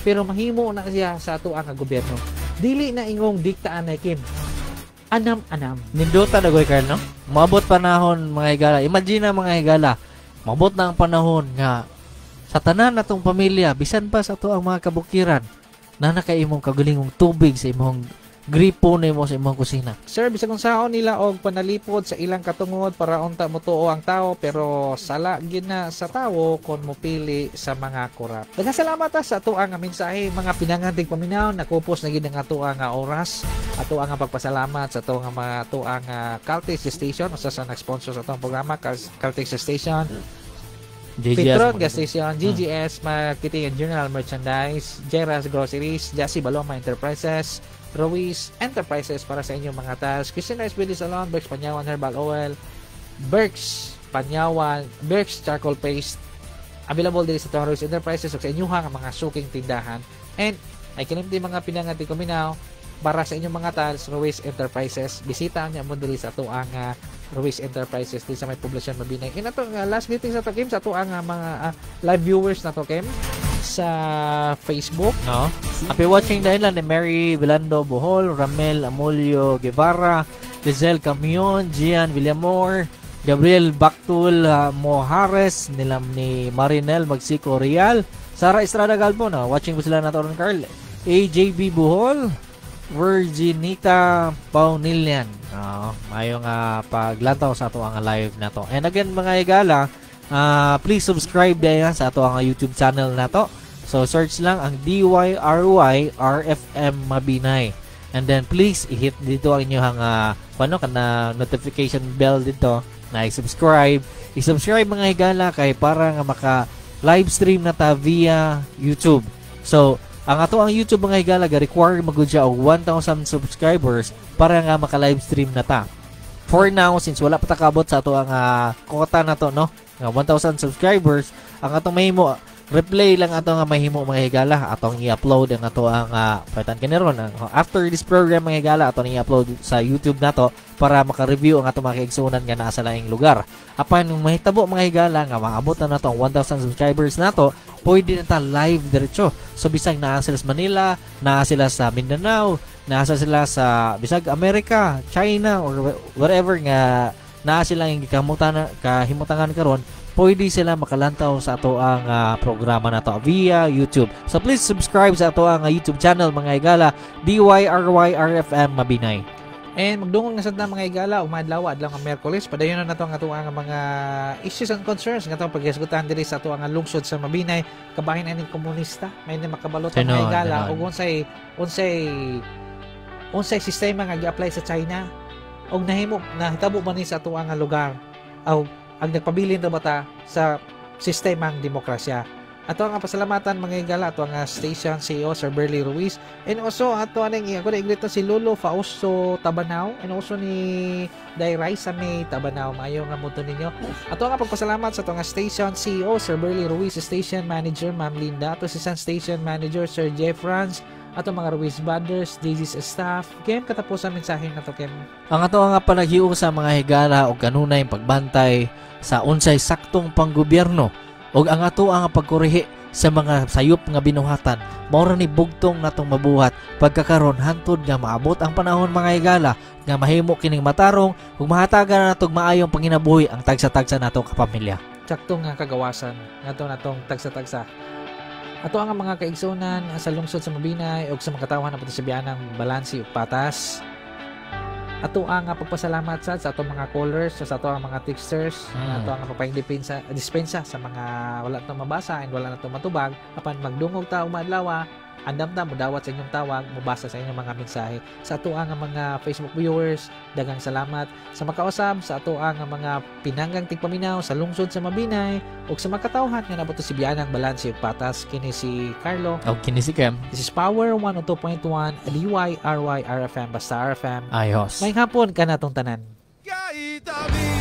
Pero mahimo na siya sa ato ang gobyerno. Dili na ingong diktaan na Kim. Anam-anam. Nindota na goy Carl no? Maabot panahon mga higala. Imagine na mga higala. Maabot na ang panahon nga sa tanan natong pamilya bisan pa sa ato ang mga kabukiran na nakaimong kagalingong tubig sa imong gripo nimo sa imong kusina. Sir, bisag kung saon nila og panalipod sa ilang katungod para unta motuo ang tao pero sala gid na sa tawo kon mopili sa mga korap. Daghang salamat sa ato ang mensahe mga pinangantig paminaw, nakupos na gid ang ato ang oras. Ato ang pagpasalamat sa ato ang mga ato ang Caltex Station usa sa nag-sponsor sa atong programa Caltex Station. JGS Petron mga Gas Station, GGS Marketing and General Merchandise, Jeras Groceries, Jassy Baloma Enterprises, Ruiz Enterprises para sa inyong mga task, Christian Rice Beauty Salon, Berks Panyawan Herbal Oil, Berks Panyawan, Berks Charcoal Paste, available din sa Ruiz Enterprises ug sa inyuhang mga suking tindahan. And ay kinimti mga pinangati kuminaw para sa inyong mga tiles, Ruiz Enterprises. Bisita niya mo diri sa atuang Ruiz Enterprises din sa may poblasyon Mabinay. And ato last meeting sa to Kim sa atuang mga live viewers na to Kim sa Facebook. No. Happy watching dahil lang ni Mary Vilando Bohol, Ramel Amulio Guevara, Lizelle Camion, Gian Villamor, Gabriel Bactul Mojares, nilam ni Marinel Magsico Real, Sara Estrada Galbo, no? Watching po sila na to ron, Carl, AJB Bohol, Virginita Paunilian. Mayong paglantaw sa ato ang live na to. And again mga higala, please subscribe din sa ato ang YouTube channel na to. So search lang ang DYRY RFM Mabinay. And then please i-hit dito ang inyong kana notification bell dito na i-subscribe. I-subscribe mga higala kay para nga maka live stream na ta via YouTube. So ang ato ang YouTube mga higala ga require magud siya og 1,000 subscribers para nga maka live stream na ta. For now, since wala pa ta kaabot sa ato ang quota na to no, nga 1,000 subscribers, ang atong mahimo replay lang ato nga mahimo mga higala, atong i-upload ang ato ang paitan kini ron after this program mga higala atong i-upload sa YouTube nato para maka-review ang atong mga kaigsuonan nga naa sa laing lugar. Apan kung mahitabo mga higala nga maabot na nato ang 1,000 subscribers nato, pwede na ta live diretso. So bisag naa sila sa Manila, naa sila sa Mindanao, naa sila sa bisag Amerika, China or wherever nga naa sila ang kahimutangan karon, pwede sila makalantaw sa ato ang programa nato via YouTube. So please subscribe sa ato ang YouTube channel mga higala, DYRYRFM Mabinay. And magdungog na sad na mga higala, umadlaw adlaw nga Miyerkules, padayon na nato ang ato ang mga issues and concerns nga atong paghisgutan diri sa ato ang lungsod sa Mabinay, kabahin aning komunista, may ni makabalot ang mga higala ug unsay sistema nga gi-apply sa China og nahimo nahitabo ba ni sa ato ang lugar aw ang nagpabilin ra ba ta sa sistemang demokrasya. Ato nga pasalamatan, mga higala, ato nga station CEO Sir Berly Ruiz and also ato aning ako na i-greet si Lolo Fausto Tabanao and also ni Day Raisa May Tabanao. Maayo nga muto ninyo. Ato nga pagpasalamat sa ato nga station CEO Sir Berly Ruiz, station manager Ma'am Linda, ato assistant station manager Sir Jeff Franz, ato mga Ruiz Brothers, DJ's staff. Kem, katapusan mensahe na to, Kem. Ang ato nga panaghiusa sa mga higala og kanunay pagbantay sa unsay saktong panggobyerno ug ang ato ang pagkurihi sa mga sayop nga binuhatan, mao ra ni bugtong natong mabuhat pagkakaron hantod nga maabot ang panahon, mga higala, nga mahimo kining matarong ug mahatagan na natog maayong panginabuhi ang tagsa-tagsa natong kapamilya. Sakto nga kagawasan ngadto natong tagsa-tagsa. Ato ang mga kaigsunan sa lungsod sa Mabinay ug sa mga katawhan na pati sa biyanang balansi ug patas. Ato ang pagpasalamat sad sa atong mga callers, sa ato ang mga texters, ato ang pagpaing dispensa sa mga wala to mabasa and wala na to matubag. Apan magdungog ta umadlaw, andam ta mudawat sa inyong tawag, mubasa sa inyong mga mensahe. Sa ato ang mga Facebook viewers, daghang salamat. Sa makausab sa ato ang mga pinanggang tigpaminaw sa lungsod sa Mabinay ug sa makatawhan nga nabuto si biyanang balanse ug patas, kini si Carlo og kini si Kem. This is Power 102.1 DYRY RFM, basta RFM. Ayos. May hapon kanatong tanan. Kaitabi.